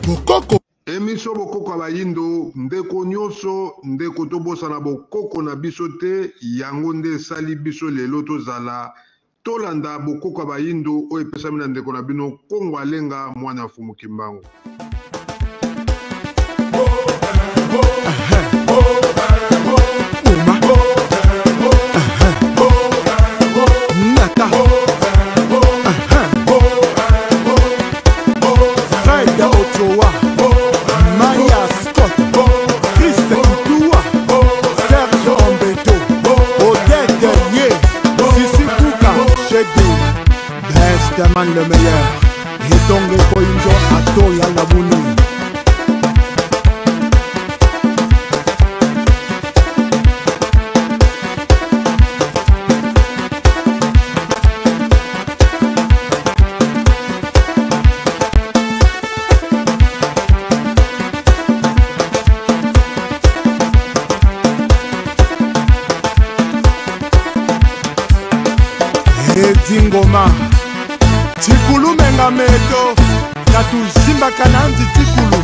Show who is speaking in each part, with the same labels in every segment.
Speaker 1: Bokoko.
Speaker 2: Emission bokoko ya bayindo ndeko nyoso ndeko tobosana bokoko na biso te yango nde esali biso lelo tozala tolanda bokoko ya bayindo oyo epesami na ndeko na bino Kongo Alenga mwana ya Fumu Kimbangu.
Speaker 1: Nata. Fred Ochoa, Maya Scott, Chris Itua, Serge Ombeto, Odette Ye, Sissi Kuka, Chede, Best Man le meilleur, Etonge Koinjo Atoya Labuni. Edi Ngoma Tikulu menga meto Katuzimbaka na nzi tikulu.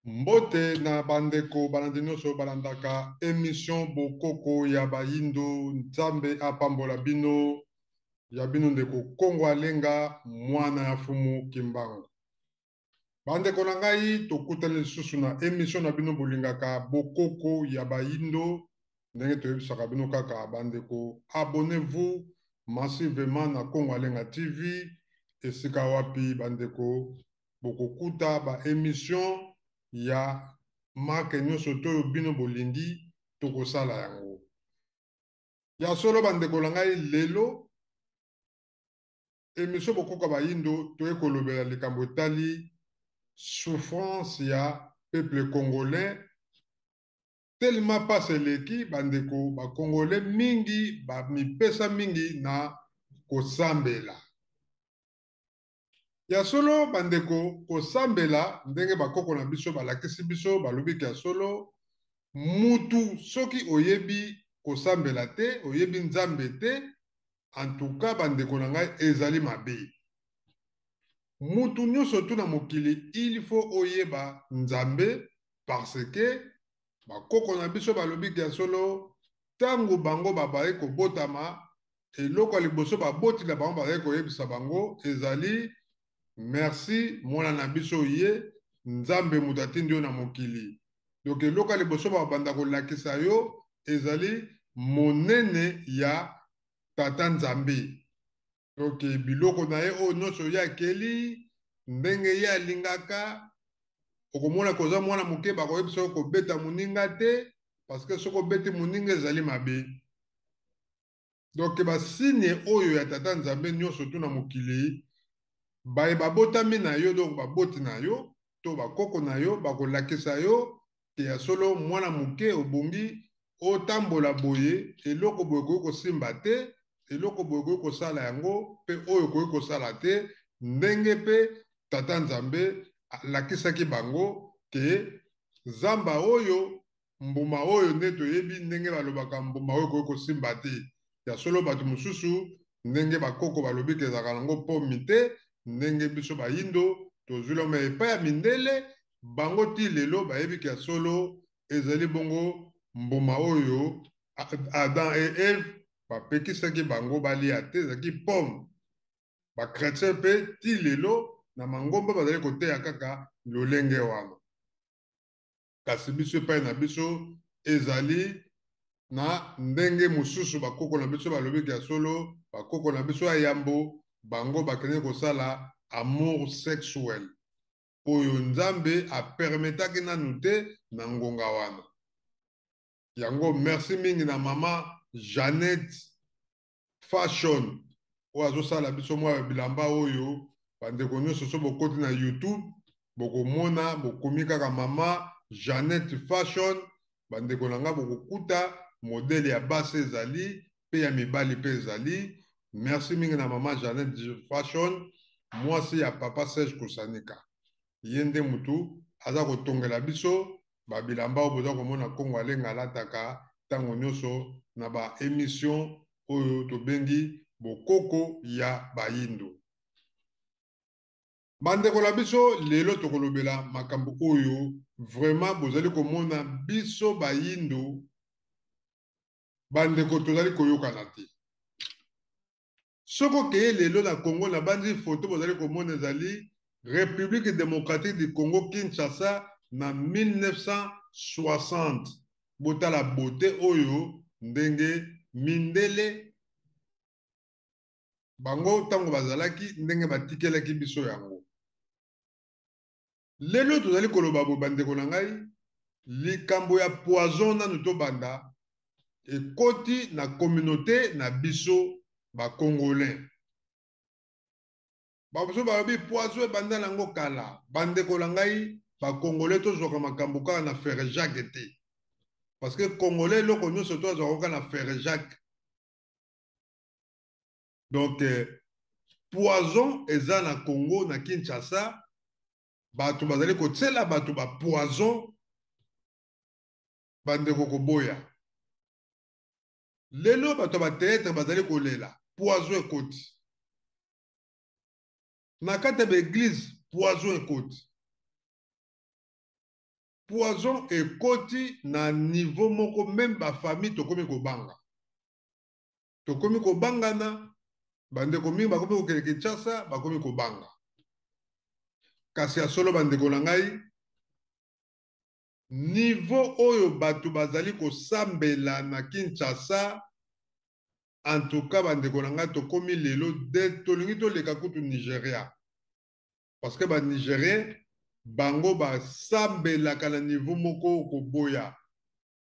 Speaker 2: Mbote na bandeko balandi nyonso balandaka émission Bokoko ya Bayindo. Nzambe apambola bino, ya bino ndeko Kongo Alenga mwana ya Fumu Kimbangu. Bandeko na ngai, tokutani lisusu na émission na bino bolingaka Bokoko ya Bayindo. Ndenge toyebisaka bino kaka bandeko, abonnez-vous massivement na Kongo Alenga TV, esika wapi bandeko bokokuta ba émission ya marque nyonso to bino bolingi tokosala yango. Ya solo bandeko na ngai, lelo émission Bokoko Bayindo toye kolobela likambo etali souffrance ya peuple congolais. Tellement passe eleki bandeko ba congolais mingi ba mipesa mingi na kosambela. Ya solo bandeko, kosambela ndenge bakoko na biso balakisi biso, balobiki ya solo mutu soki oyebi kosambela te, oyebi Nzambe te, en tout cas bandeko na ngai ezali mabe. Mutu nyonso tu na mokili il faut oyeba Nzambe, parce que bakoko na biso balobiki ya solo tango bango babaye kobotama, eloko ya liboso baboti na bango bazali koyebisa bango ezali merci mwana na biso ye Nzambe moto atindi yo na mokili. Donc eloko ya liboso babanda kolakisa yo ezali monene ya tata Nzambe. Donc biloko na ye oyo nyonso ye akeli ndenge ye alingaka, okomona koza mwana moke bakoyebisa yo kobeta moninga te, parce que soki obeti moninga ezali mabe. Donc ba signe oyo ya tata Nzambe nyonso tu na mokili baye babotami na yo, donc baboti na yo to bakoko na yo bakolakisa yo te ya solo mwana moke obongi otambola boye, eloko boye okoki kosimba te, eloko boye okoki kosala yango pe oyo okoki kosala te, ndenge pe tata Nzambe alakisaki bango ke zamba oyo mbuma oyo nde toyebi ndenge balobaka mbuma oyo okoki kosimba te. Ya solo bato mosusu ndenge bakoko balobi ke ezalaka nango pomi te, ndenge biso bayindo tozwi lome epai ya mindele bango ti lelo bayebi ke ya solo ezali bongo mbuma oyo Adam et Ève bapekisaki bango balia te, ezalaki pomme. Ba chrétien pe ti lelo na mangomba bazali koteya kaka lolenge wana. Kasi biso epai na biso ezali na ndenge mosusu. Bakoko na biso balobiki ya solo, bakoko na biso ya yambo bango bakendeki kosala amour sexuel oyo Nzambe apermetaki nanu te na ngonga wana. Yango merci mingi na mama Jeannette Fashion oyo azosala biso mwa bilamba oyo bandeko nyonso so bokoti na YouTube bokomona, bokomi kaka mama Jeannette Fashion, bandeko na nga bokokuta modèle ya basi ezali pe ya mibali pe ezali. Merci mingi na mama Jeannette Fashion, mwasi ya papa Serge Kusanika. Ye nde mutu aza kotongela biso ba bilamba oyo boza komona Kongo Alenga alataka ntango nyonso na ba emission oyo tobengi Bokoko ya Bayindo. Bandeko na biso, lelo tokolobela makambo oyo vraiment bozali komona biso bayindo bandeko tozali koyokana te. Soki okeye lelo na Congo, nabanzi foto bozali komona ezali République démocratique du Congo Kinshasa na 1960. Botala beauté oyo ndenge mindele bango ntango bazalaki ndenge batikelaki biso yango. Lelo tozali koloba boye bandeko na ngai, likambo ya poison nanu tobanda ekoti na communauté na biso ba Congolais. Bamosusu balobi poison ebanda nango kala. Bandeko na ngai ba Congolais tozwaka makambo kaka na Frère Jacques te. Parce que Congolais eloko nyonso to azwaka kaka na Frère Jacques. Donc poison eza na Congo, na Kinshasa, bato bazali kotiela bato ba poison, bandeko koboya. Lelo bato ba théâtre bazali kolela, poison ekoti. Na kati ya ba église, poison ekoti. Poison ekoti na niveau moko même ba famille tokomi kobanga. Tokomi kobangana, bandeko mingi bakomi kokende Kinshasa, bakomi kobanga. Kasi ya solo bandeko na ngai, niveau oyo bato bazali kosambela na Kinshasa, en tout cas bandeko na ngai tokomi lelo de tolingi toleka kutu Nigeria. Parce que ba Nigériens bango basambelaka na niveau moko koboya.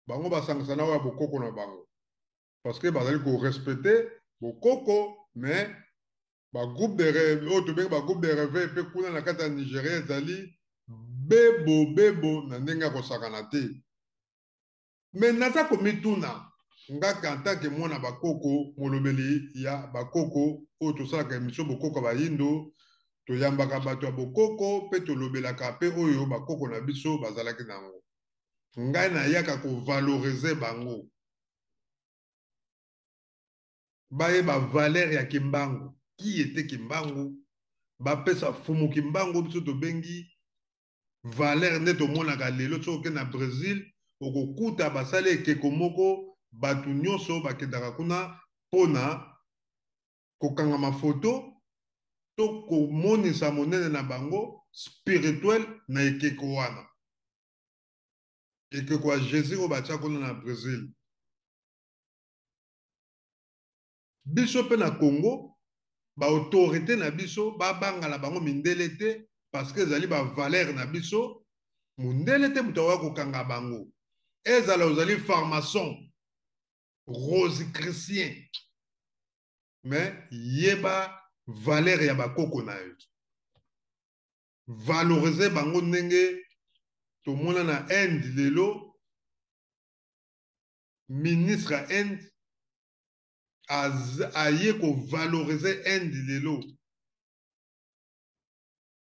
Speaker 2: Bango basangisa na oyo ya bokoko na bango. Parce que bazali ko respecter bokoko, mais ba groupe de rêve oyo tobengi ba groupe de réveil pe kuna na kati ya Nigeria ezali bebo bebo na ndenge ya kosakana te. Mais naza komituna ngaka en tant que mwana bakoko, molobeli ya bakoko oyo tosalaka émission bokoko ya bayindo, toyambaka bato ya bokoko pe tolobelaka pe oyo bakoko na biso bazalaki nango. Ngai nayaka kovaloriser bango. Bayeba valeur ya Kimbangu. Qui était Kimbangu? Bapesa fumu Kimbangu biso tobengi valeur nde tomonaka lelo. Soki okende na Brésil, okokuta basali ekeko moko, bato nyonso bakendaka kuna mpona kokangama foto to komonisa monene na bango spirituel na ekeko wana. Ekeko ya Jésus oyo batia kuna na Brésil. Biso pe na Congo, ba autorité na biso babangala bango mindele te parce que ezali ba valeur na biso. Mundele te moto akoya kokanga bango. Ezala ozali franc-maçon, rosicrucien, mais yeba valeur ya bakoko na yo. Valoriser bango ndenge tomona na Inde lelo, ministre ya Inde aye kovaloriser Inde lelo.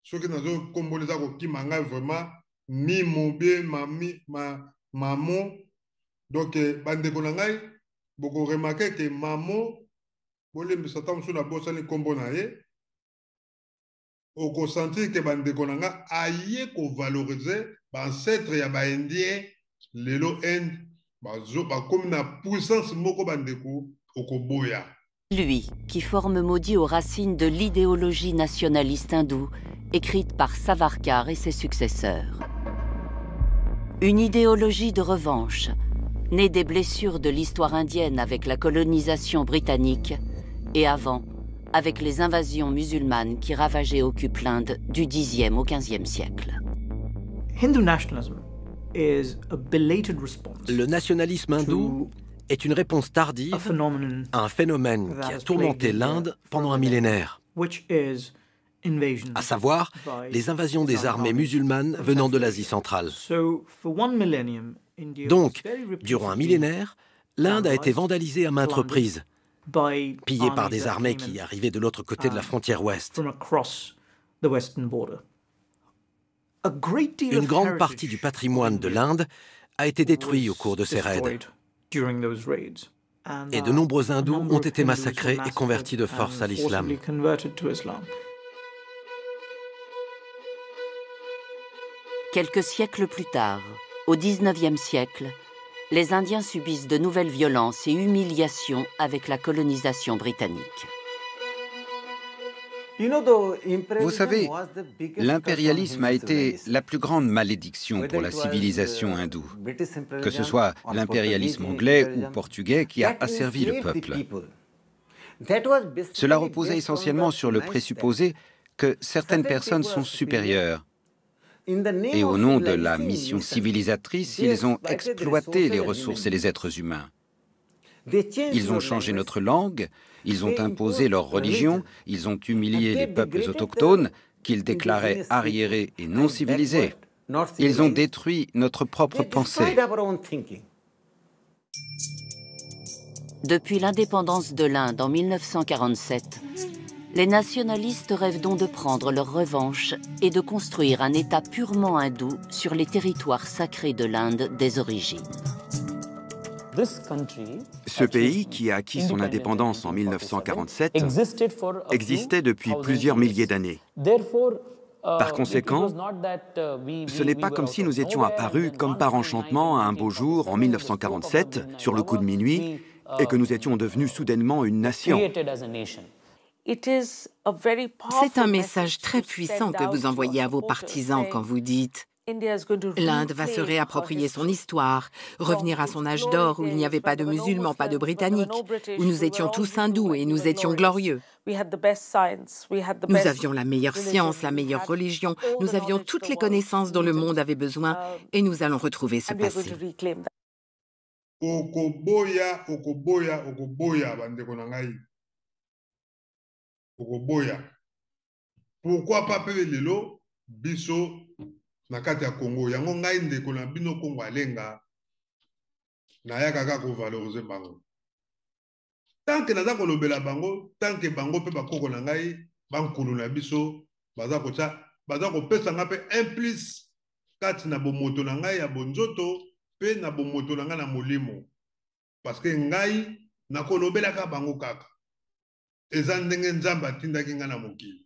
Speaker 2: Soki nazo kombola eza kokima ngai vraiment mimo bien mami ma mamo. Donc bandeko na ngai boko remarquer que mamo bolembisa ta mosusu na bosani kombo na ye, okosentir que bandeko na nga aye kovaloriser ba ancêtre ya ba indien lelo Inde bakomi na puissance moko bandeko okoboya.
Speaker 3: Lui qui forme Modi aux racines de l'idéologie nationaliste hindoue écrite par Savarkar et ses successeurs. Une idéologie de revanche, née des blessures de l'histoire indienne avec la colonisation britannique et avant, avec les invasions musulmanes qui ravageaient et occupent l'Inde du Xe au XVe siècle.
Speaker 4: Hindu nationalism is a belated response
Speaker 5: Le nationalisme hindou est une réponse tardive
Speaker 4: a phenomenon
Speaker 5: à un phénomène
Speaker 4: that
Speaker 5: qui a
Speaker 4: has
Speaker 5: tourmenté
Speaker 4: plagued India
Speaker 5: l'Inde
Speaker 4: for
Speaker 5: pendant
Speaker 4: a
Speaker 5: un
Speaker 4: millennia,
Speaker 5: millénaire,
Speaker 4: which is invasions
Speaker 5: à savoir
Speaker 4: by
Speaker 5: les invasions des
Speaker 4: Islamic
Speaker 5: armées
Speaker 4: armies
Speaker 5: musulmanes
Speaker 4: from
Speaker 5: venant de
Speaker 4: Central
Speaker 5: l'Asie
Speaker 4: Asia.
Speaker 5: centrale.
Speaker 4: So, for one millennium, India was
Speaker 5: Donc,
Speaker 4: very
Speaker 5: durant un
Speaker 4: repeatedly
Speaker 5: millénaire, l'Inde a été
Speaker 4: vandalized,
Speaker 5: vandalisée à maintes
Speaker 4: plundered,
Speaker 5: reprises, Pillés par des armées qui arrivaient de l'autre côté de la frontière ouest. Une grande partie du patrimoine de l'Inde a été détruit au cours de ces raids. Et de nombreux hindous ont été massacrés et convertis de force à l'islam.
Speaker 3: Quelques siècles plus tard, au XIXe siècle, les Indiens subissent de nouvelles violences et humiliations avec la colonisation britannique.
Speaker 6: Vous savez, l'impérialisme a été la plus grande malédiction pour la civilisation hindoue, que ce soit l'impérialisme anglais ou portugais qui a asservi le peuple. Cela reposait essentiellement sur le présupposé que certaines personnes sont supérieures. Et au nom de la mission civilisatrice, ils ont exploité les ressources et les êtres humains. Ils ont changé notre langue, ils ont imposé leur religion, ils ont humilié les peuples autochtones qu'ils déclaraient arriérés et non civilisés. Ils ont détruit notre propre pensée.
Speaker 3: Depuis l'indépendance de l'Inde en 1947, les nationalistes rêvent donc de prendre leur revanche et de construire un État purement hindou sur les territoires sacrés de l'Inde des origines.
Speaker 7: Ce pays, qui a acquis son indépendance en 1947, existait depuis plusieurs milliers d'années. Par conséquent, ce n'est pas comme si nous étions apparus comme par enchantement un beau jour en 1947, sur le coup de minuit, et que nous étions devenus soudainement une nation.
Speaker 8: C'est un message très puissant que vous envoyez à vos partisans quand vous dites « L'Inde va se réapproprier son histoire, revenir à son âge d'or où il n'y avait pas de musulmans, pas de Britanniques, où nous étions tous hindous et nous étions glorieux. Nous avions la meilleure science, la meilleure religion, nous avions toutes les connaissances dont le monde avait besoin et nous allons retrouver ce passé. »
Speaker 2: Okoboya, okoboya, okoboya, bandeko na ngai. Okoboya. Pourquoi pas pe lelo biso na kati ya Congo? Yango ngai ndeko na bino Congo alenga nayaka kaka kovaloriser bango. Tant que naza kolobela bango, tant que bango pe bakoko na ngai, bankulu na biso, baza kotya, baza kopesa nga pe un plus kati na bomoto na ngai ya bonzoto pe na bomoto na ngai na molimo. Parce que ngai nakolobelaka bango kaka. Eza ndenge Nzambe atindaki ngai na mokili.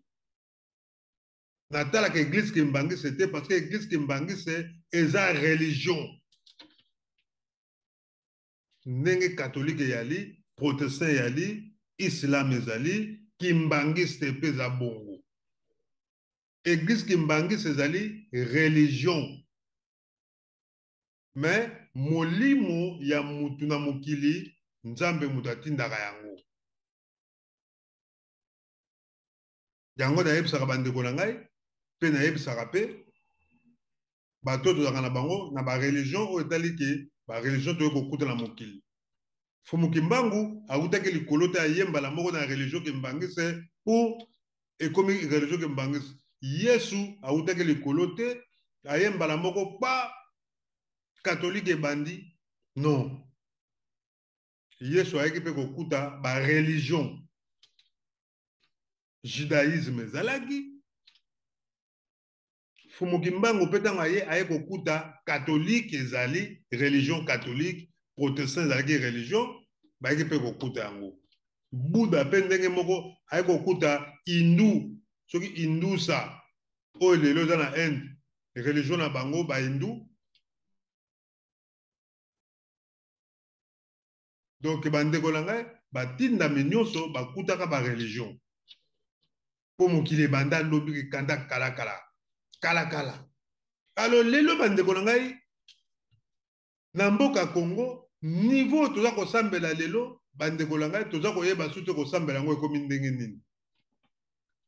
Speaker 2: Natalaka église Kimbangiste te parce que église Kimbangiste eza religion. Ndenge catholique eyali, protestant eyali, islam ezali, Kimbangiste mpe eza bongo. Église Kimbangiste ezali religion. Mais molimo ya mutu na mokili, Nzambe mutu atindaka yango. Yango nayebisaka bandeko na ngai, mpe nayebisaka mpe bato tozalaka na bango na ba religion oyo etali ke ba religion toyei kokuta na mokili. Fumu Kimbangu awutaki likolo te ayembala moko na religion Kimbangiste pour ekomi religion Kimbangiste. Yesu awutaki likolo te ayembala moko pa catholique ebandi. Non. Yesu ayaki mpe kokuta ba religion. Judaïsme ezalaki. Fumu Kimbangu mpe ntango aye kokuta catholique ezali religion catholique, protestant ezalaki religion, bayaki mpe kokuta yango. Bouddha mpe ndenge moko aye kokuta hindu, soki hindusa oyo lelo eza na Inde, religion na bango ba hindu. Donc bandeko na ngai batindami nyonso bakutaka ba religion. Po mokili ebanda lobi kanda kala kala kala kala. Alors lelo bandeko na ngai na mboka Congo niveau toza kosambela lelo bandeko na ngai toza koyeba soki kosambela yango ekomi ndenge nini.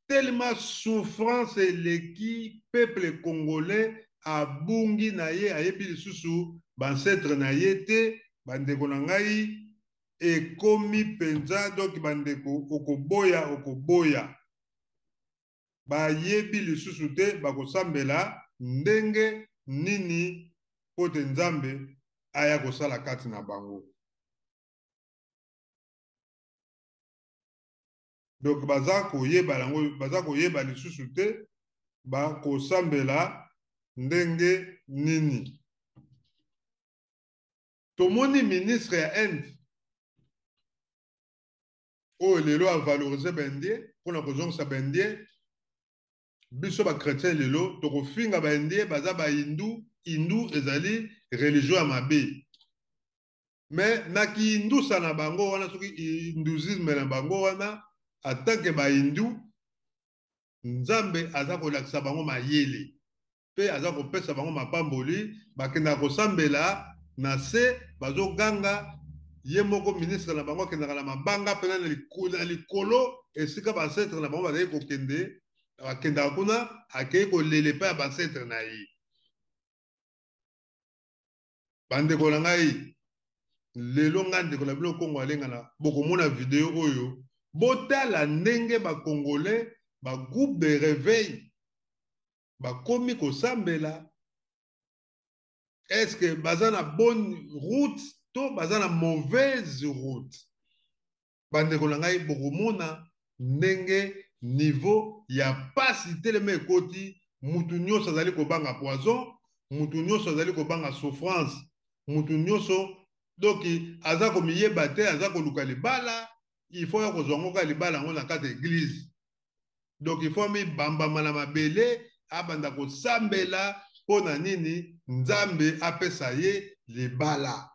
Speaker 2: Tellement souffrance eleki peuple congolais abungi na ye ayebi lisusu bancetre na ye te bandeko na ngai ekomi mpenza. Donc bandeko okoboya okoboya bayebi lisusu te bakosambela ndenge nini po te Nzambe aya kosala kati na bango. Donc baza koyeba yango, baza koyeba lisusu te bakosambela ndenge nini. Tomoni ministre ya Inde oyo lelo avalorize baindien mpona kozongisa baindien. Biso bachrétien lelo tokofinga baindien, baza bahindu, hindu ezali religion ya mabe. Mais na kihindusa na bango wana, soki hindouisme na bango wana, en tant que bahindu, Nzambe aza kolakisa bango mayele mpe aza kopesa bango mapamboli. Bakendaka kosambela na se, bazoganga. Ye moko ministre na bango akendaka na mabanga mpena na likolo esika baancetre na bango bazali kokende, akendaka kuna, akei kolela epai ya baancetre na ye. Bandeko na ngai, lelo ngai ndeko na bino Kongo Alengana, bokomona video oyo, botala ndenge bacongolais bagroupe de réveil bakomi kosambela. Est-ce que baza na bonne route to baza na mauvaise route? Bandeko na ngai, bokomona ndenge niveau ya pasi telema ekoti. Mutu nyonso azali kobanga poison, mutu nyonso azali kobanga souffrance, mutu nyonso donc aza komiyeba te, aza koluka libala, il faut ya kozwa ngo kaka libala yango na kati ya église. Donc il faut amibambama na mabele, abanda kosambela mpo na nini? Nzambe apesa ye libala.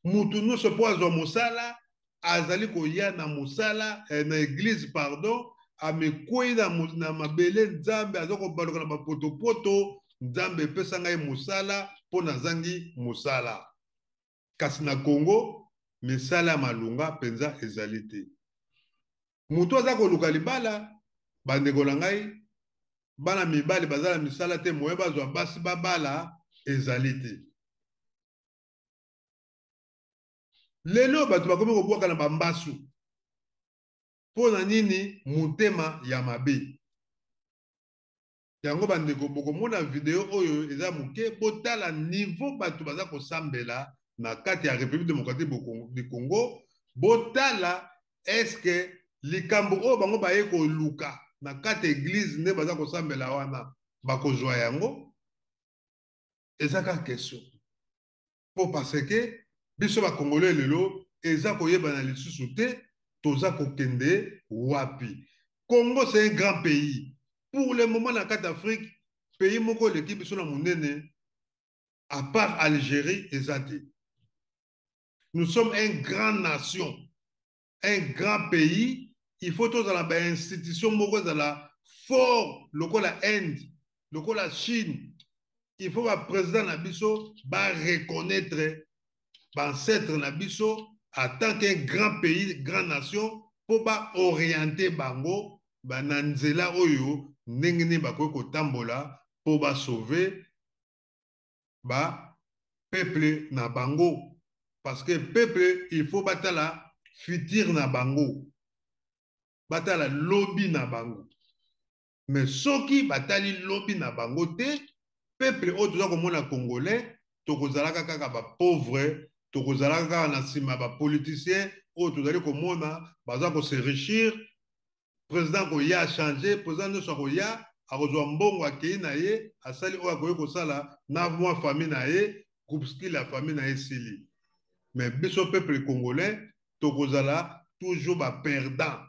Speaker 2: Mutu nyonso mpo azwa mosala azali koya na mosala na église, pardon, amekwei na mabele, Nzambe aza kobaluka na bapotopoto, Nzambe epesa ngai mosala mpo nazangi mosala. Kasi na Congo misala ya malunga mpenza ezali te. Moto aza koluka libala, bandeko na ngai, bana mibali baza na misala te, moye bazwa basi babala ezali te. Lelo bato bakomi kobwaka na bambasu mpo na nini? Motema ya mabe. Yango bandeko, bokomona video oyo eza moke, botala niveau bato baza kosambela na kati ya République démocratique du Congo. Botala est-ce likambo oyo bango baye koluka na kati ya église nde baza kosambela wana, bakozwa yango? Eza kaka question. Po parce que biso bakongolais lelo eza koyebana lisusu te toza kokende wapi. Congo, c'est un grand pays. Pour le moment, na kati Afrique, pays moko eleki biso na monene à part Algérie eza te. Nous sommes une grande nation, un grand pays. Il faut tozala bainstitution moko ezala fort lokola Inde, lokola Chine. Il faut baprésident na biso bareconnaître bancêtre na biso en tant qu'un grand pays, grande nation, mpo baoriente bango na nzela oyo ndenge nini bakoki kotambola mpo basauve bapeuple na bango. Parce que peuple, il faut batala futur na bango, batala lobi na bango. Mais soki batali lobi na bango te, peuple oyo toza komona congolais, tokozalaka kaka bapauvre, tokozalaka kaka na nsima ya bapoliticien oyo tozali komona baza kose enrichir. Président koya achange, président nyonso akoya, akozwa mbongo, akei na ye, asali oyo akoki kosala na mwa famille na ye, groupuscule ya famille na ye esili. Mais biso peuple congolais tokozala toujours baperdant.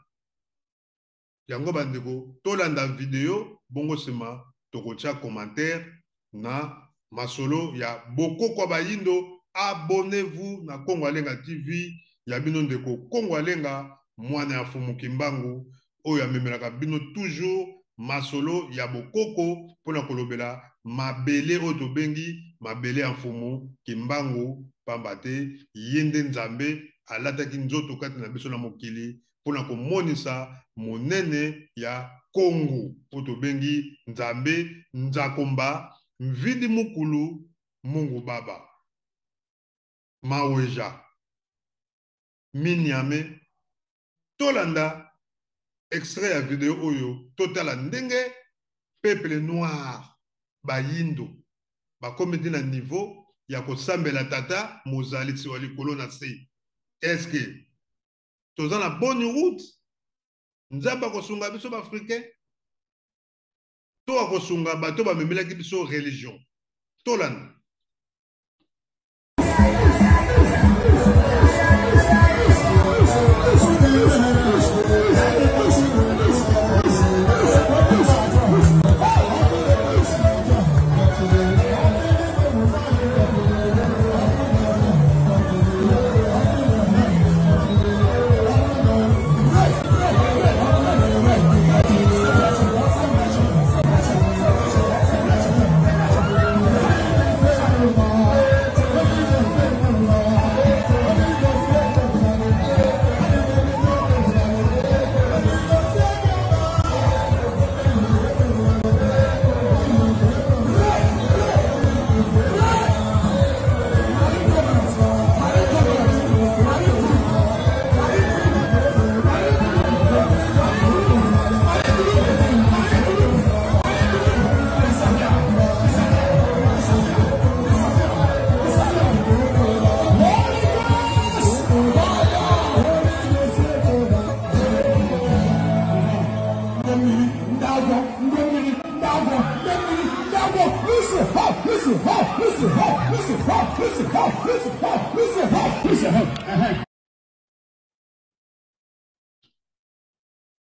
Speaker 2: Yango bandeko, tolanda video, bongo nsima tokotia commentaire na masolo ya bokoko ya bayindo. Abonnez-vous na Kongo Alenga TV ya bino ndeko Kongo Alenga, mwana ya Fumu Kimbangu, oyo amemelaka bino toujours masolo ya bokoko mpona kolobela mabele oyo tobengi mabele ya Mfumu Kimbangu, pamba te ye nde Nzambe alataki nzoto kati na biso na mokili mpona komonisa monene ya Kongo, mpo tobengi Nzambe Nzakomba Mvidi Mukulu Mungu Baba Maweja Minyame. Tolanda extrait ya video oyo, totala ndenge peuple noir bayindo bakomi ti na niveau ya kosambela tata mozalisi wa likolo na se. Eske Toza na bonne route. Nzambe akosunga biso baafricain to akosunga bato bamemelaki biso religion. Tolanda.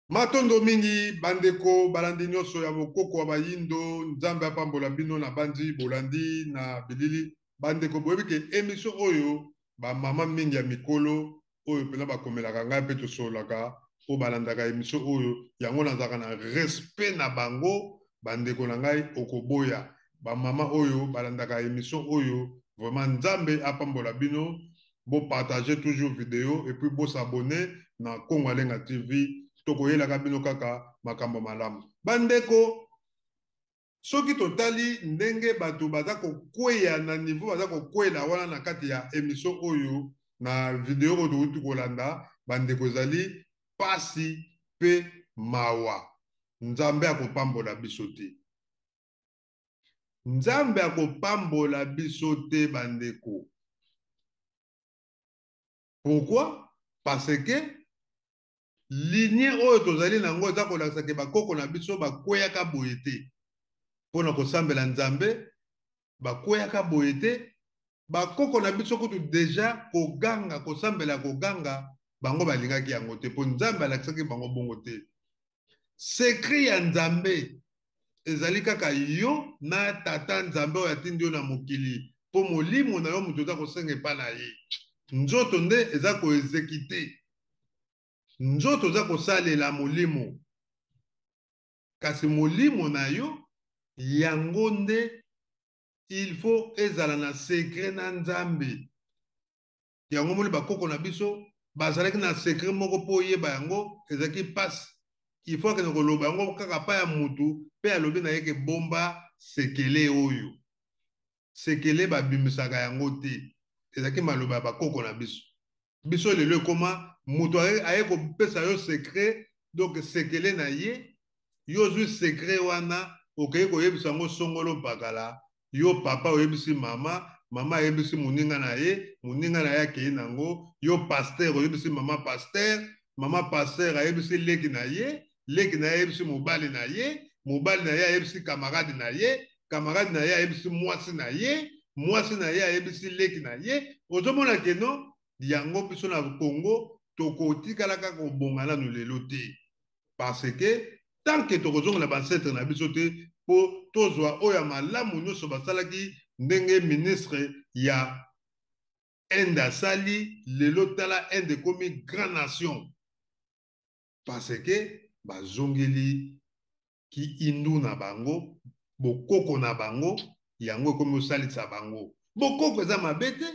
Speaker 2: Matondo mingi bandeko balandi nyonso ya bokoko ya bayindo. Nzambe apambola bino na bandi bolandi na bilili. Bandeko, boyebi ke émission oyo bamama mingi ya mikolo oyo mpena bakomelaka ngai mpe tosololaka mpo balandaka émission oyo, yango nazalaka na respect na bango. Bandeko na ngai, okoboya bamama oyo balandaka émission oyo, vraiment Nzambe apambola bino. Bopartage toujours vidéo et puis bosabonner na Kongo Alenga TV. Tokoyelaka bino kaka makambo malamu. Bandeko, soki totali ndenge bato baza kokweya na niveau baza kokwela wana na kati ya émission oyo, na video oyo touti kolanda, bandeko, ezali pasi mpe mawa. Nzambe akopambola biso te, Nzambe akopambola biso te, bandeko. Pourquoi? Parce que lignée oyo tozali nango eza kolakisa ke bakoko na biso bakweyaka boye te mpona kosambela Nzambe, bakweyaka boye te. Bakoko na biso kutu deja koganga, kosambela koganga, bango balingaki yango te, mpo Nzambe alakisaki bango bongo te. Secret ya Nzambe ezali kaka yo na tata Nzambe oyo atindi yo na mokili, mpo molimo na yo moto oza kosenga epa na ye. Nzoto nde eza koexécuter, nzoto oza kosalela molimo, kasi molimo na yo yango nde il faut ezala na secret na Nzambe. Yango moni bakoko na biso bazalaki na secret moko, mpo oyeba yango ezalaki mpasi. Il faut akende koloba yango kaka pa ya mutu, mpe alobi na ye ke bomba sekele oyo, sekele babimisaka yango te. Ezalaki maloba ya bakoko na biso. Biso lelo ekoma moto aye kopesa yo secret, donc sekele na ye, yo ozwi secret wana, okei koyebisa yango songolo mpakala. Yo papa oyebisi mama, mama ayebisi moninga na ye, moninga na ye akei nango. Yo pasteur oyebisi mama pasteur, mama pasteur ayebisi leki na ye, leki na ye ayebisi mobali na ye, mobali na ye ayebisi camarade na ye, camarade na ye ayebisi mwasi na ye, mwasi na ye ayebisi leki na ye. Ozomona keno yango biso na Congo tokotikala kaka kobonga nanu lelo te, parce que tant que tokozongela baancêtres na biso te mpo tozwa oyo ya malamu nyonso basalaki, ndenge ministre ya Inde asali lelo, tala Inde ekomi grand nation parce que bazongeli ki hindu na bango, bokoko na bango, yango ekomi kosalisa bango. Bokoko eza mabe te,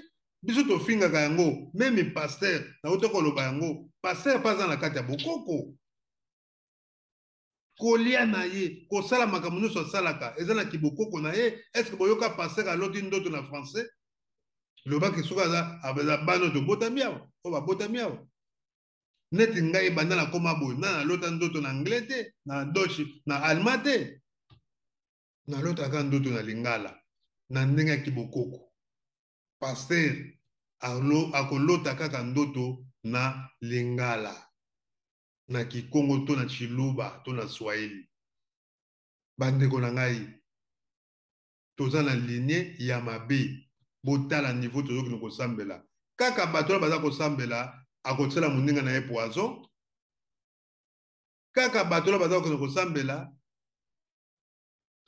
Speaker 2: biso tofingaka yango. Même pasteur, nauti koloba yango, pasteur mpe aza na kati ya bokoko. Kolia na ye, kosala makambo nyonso asalaka eza na kibokoko na ye. Est-ce boyoka pasteur aloti ndoto na français? Lobaki soki aza bana tobotami awa, oyo babotami awa neti ngai, banda nakóma boye, na nalota ndoto na anglais te, na deutsch, na allemand te. Nalotaka ndoto na lingala na ndenge ya kibokoko. Pasteur akolota kaka ndoto. Na lingala, na kikongo to na tshiluba to na swahili. Bandeko na ngai, toza na ligne ya mabe. Botala niveau tozokende kosambela. Kaka bato wana baza kosambela, akotiela moninga na ye poison. Kaka bato wana baza kokende kosambela,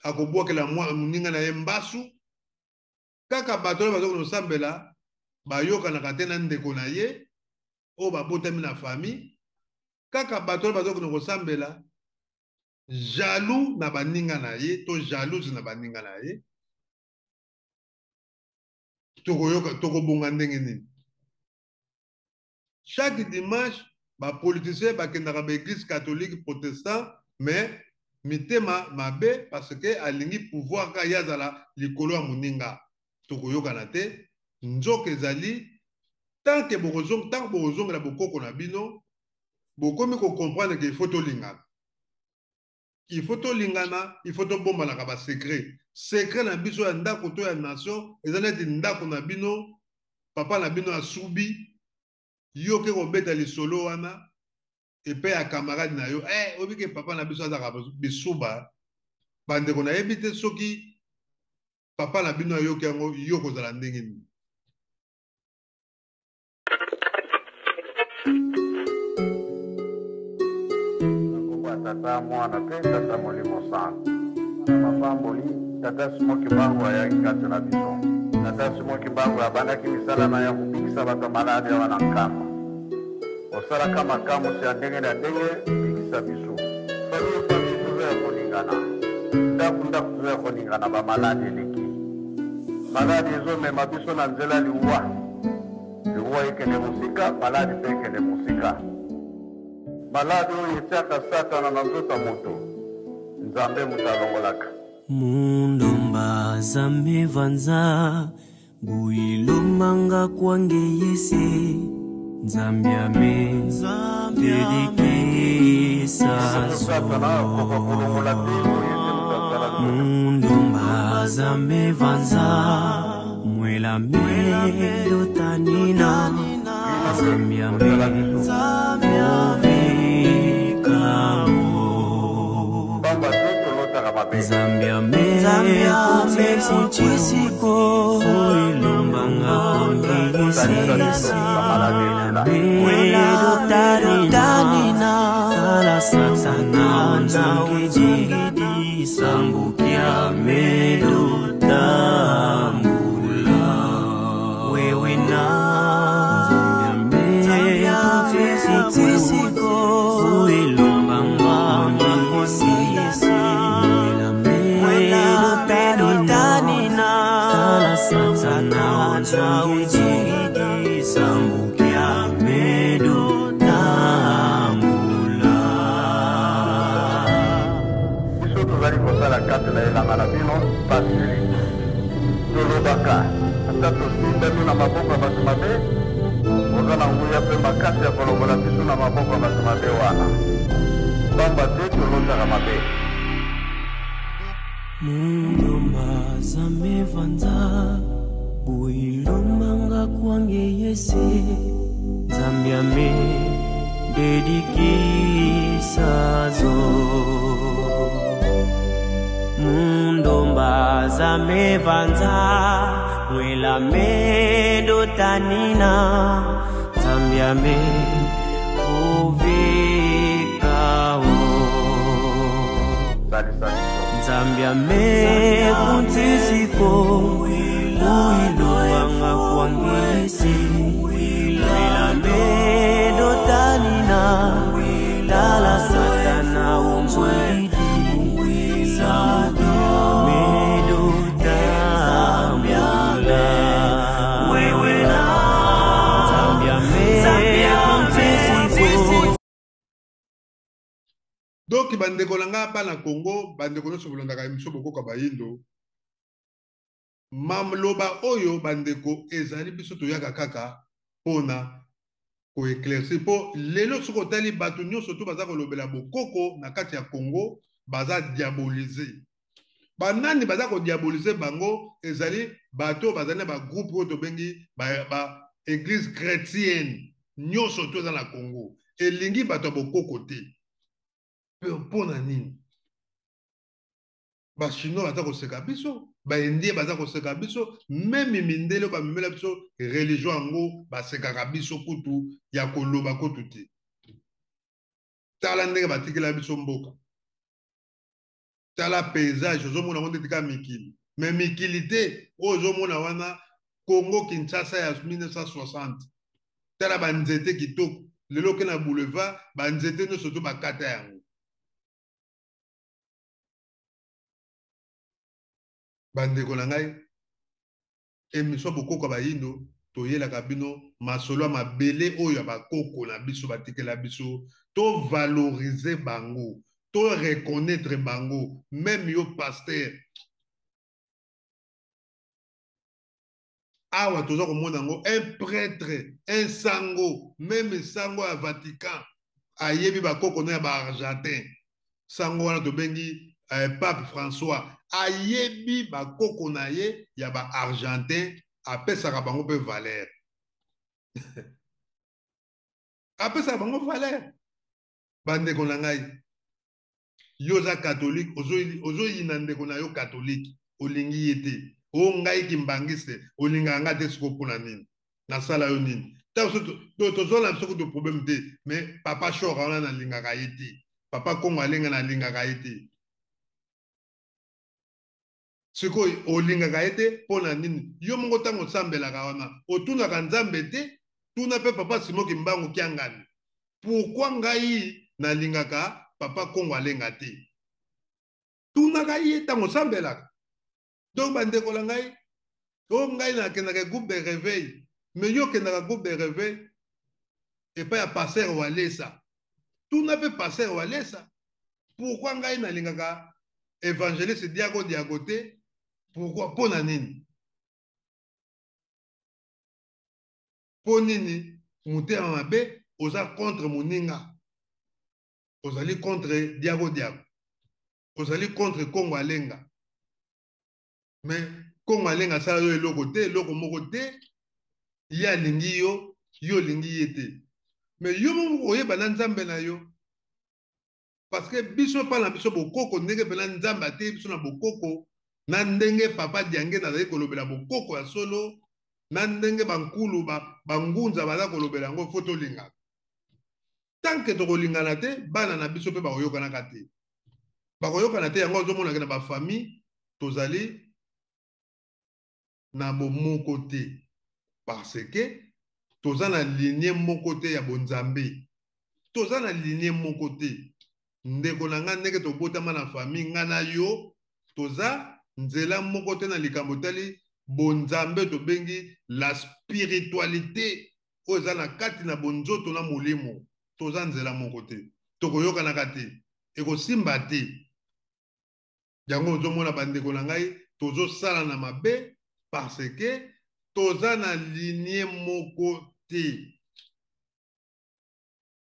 Speaker 2: akobwakela moninga na ye mbasu. Kaka bato wana baza kokende kosambela, bayokanaka te na ndeko na ye oyo babotami na famille. Kaka bato wana baza kokende kosambela, jaloux na baninga na ye to jalouse na baninga na ye. Tokoyoka, tokobonga ndenge nini? Chaque dimanche ba politiciens bakendaka ba église catholique, protestant, mais mitema mabe parce que alingi pouvoir ka ye azala likolo ya moninga. Tokoyokana te. Nzoka ezali tant que bokozong, tant que bokozongela bokoko na bino, bokomi ko comprendre que il faut tolingana. Il faut tolingana, il faut tobombanaka ba secret. Secret na biso ya ndako to ya nation eza neti ndako na bino, papa na bino asubi, yo ke kobeta lisolo wana epai ya camarade na yo. Oyebi ke papa na biso azalaka bisuba. Bandeko, nayebi te soki papa na bino ayoki yango, yo kozala ndenge nini?
Speaker 9: Tata Mwana mpe Tata Molimo Santu. Na mapamboli, Tata Simon Kimbangu ayaki kati na biso. Tata Simon Kimbangu abandaki misala na ya kobikisa bato ya maladi awa na Nkamba. Osalaka makamwisi ya ndenge na ndenge, bikisa biso. Famille, famille, toza ya koningana. Ndako, ndako, toza ya koningana, ba maladi eleki. Maladi ezomema biso na nzela liwa. Liwa ekende mosika, maladi mpe ekende mosika. Maladi oyo etiaka Satana na nzoto ya moto, Nzambe moto alongolaka.
Speaker 10: Mundomba zamevanza builomanga kwange yese Nzambi ame dedikisa.
Speaker 9: Satana akoka kolongola te oyo ete moto asala.
Speaker 10: Mundomba zamevanza mwela medotanina Nzambi ame ovikamo.
Speaker 9: Pamba te tolotaka mabe.
Speaker 10: Nzambi ame kutisiko oilombanga kwange yese medotanina Sala satana nzongidi sambukia medotambula wewe na Nzambi ame kutisiko oilombanga kwange yese medotanina Sala satana nzongidi sambukia medotambula.
Speaker 9: Biso tozali kosala kati na elanga na bino pasili. Tolobaka ata tosimbami na maboko ya bato mabe, oza na nguya mpe makasi ya kolongola biso na maboko ya bato mabe wana. Pamba te tolotaka mabe.
Speaker 10: Mundomba zamevanza builombanga kwange yese Nzambi ame dedikisa zo. Mundomba zamevanza mwela medotanina Nzambi ame ovikao.
Speaker 9: Salisa biso.
Speaker 10: Nzambi ame kuntisiko uilombanga kwange yese mwela medotanina Tala satana ongwidi medotambula wewe na Nzambi ame kuntisiko.
Speaker 2: Donc bandeko na nga bana Congo, bandeko nyonso bolandaka émission Bokoka Bayindo, maloba oyo bandeko ezali biso toyaka kaka mpona koéclaircir. Mpo lelo soki otali bato nyonso to baza kolobela bokoko na kati ya Congo, baza diaboliser. Banani baza kodiaboliser bango? Ezali bato bazali na bagroupe oyo tobengi ba église chrétienne. Nyonso to eza na Congo. Elingi bato ya bokoko te. Mpo na nini? Ba Chinois baza koseka biso, ba Indiens baza koseka biso, meme mindele oyo bamemela biso religion yango basekaka biso kutu ya koloba kutu te. Tala ndenge batikela biso mboka. Tala paysage ozomona yango ndeti kaka mikili. Mais mikili te oyo ozomona wana Congo Kinshasa ya 1960. Tala ba nzete kitoko. Lelo oke na boulevard, ba nzete nyonso to bakata yango. Bandeko na ngai, emission Bokoko ya Bayindo toyelaka bino masolo ya mabele oyo ya bakoko na biso batikela biso, to valoriser bango, to reconnaitre bango, meme yo pasteur. Awa toza komona yango un prêtre, un sango, meme sango ya Vatican ayebi bakoko na ya ba Argentin. Sango wana tobengi Pape François ayebi bakoko na ye ya ba Argentin, apesaka bango pe valeur. Apesaka bango valeur. Bandeko na ngai, yo oza catholique, ozoyina ndeko na yo catholique, olingi ye te. O ngai kimbangiste, olingaka ngai te sikoyo mpona nini? Nasala yo nini? Ntango so tozwa na biso kutu problème te, mais papa Shora wana nalingaka ye te. Papa Kongo Alenga nalingaka ye te. Sikoyo olingaka ye te mpo na nini? Yo moko ntango osambelaka wana otunaka Nzambe te, tuna mpe papa Simon Kimbangu Kiangani. Pourquoi ngai nalingaka papa Kongo Alenga te? Tunaka ye ntango osambelaka. Donc bandeko na ngai, oyo ngai nakendaka groupe de réveil, mais yo okendaka groupe de réveil epai ya pasteur Walesa. Tuna mpe pasteur Walesa, pourquoi ngai nalingaka évangéliste Diago Diago te? Pourquoi? Mpo na nini? Mpo nini motema mabe oza contre moninga? Ozali contre Diago Diago, ozali contre Kongo Alenga. Mais Kongo Alenga asala yo eloko te, eloko moko te. Ye alingi yo, yo olingi ye te. Mais yo moko oyeba na Nzambe na yo. Parce que biso pa na biso bokoko, ndenge pena Nzambe ateyi biso na bokoko, na ndenge papa Diange nazali kolobela bokoko ya solo, na ndenge bankulu bangunza baza kolobela yango, faut tolingana. Tant que tokolingana te, bana na biso pe bakoyokanaka te. Bakoyokana te, yango ozomonaka na ba famille tozali na bomoko te. Parce que toza na lignée moko te ya bonzambe. Toza na lignée moko te. Ndeko na nga ndenge tobotama na famille, nga na yo, toza nzela moko te na likambo etali bonzambe, tobengi la spiritualité oyo eza na kati na bonzoto na molimo. Toza nzela moko te. Tokoyokanaka te. Ekosimba te. Yango ozomona bandeko na ngai tozosala na mabe parce que toza na lignée moko te.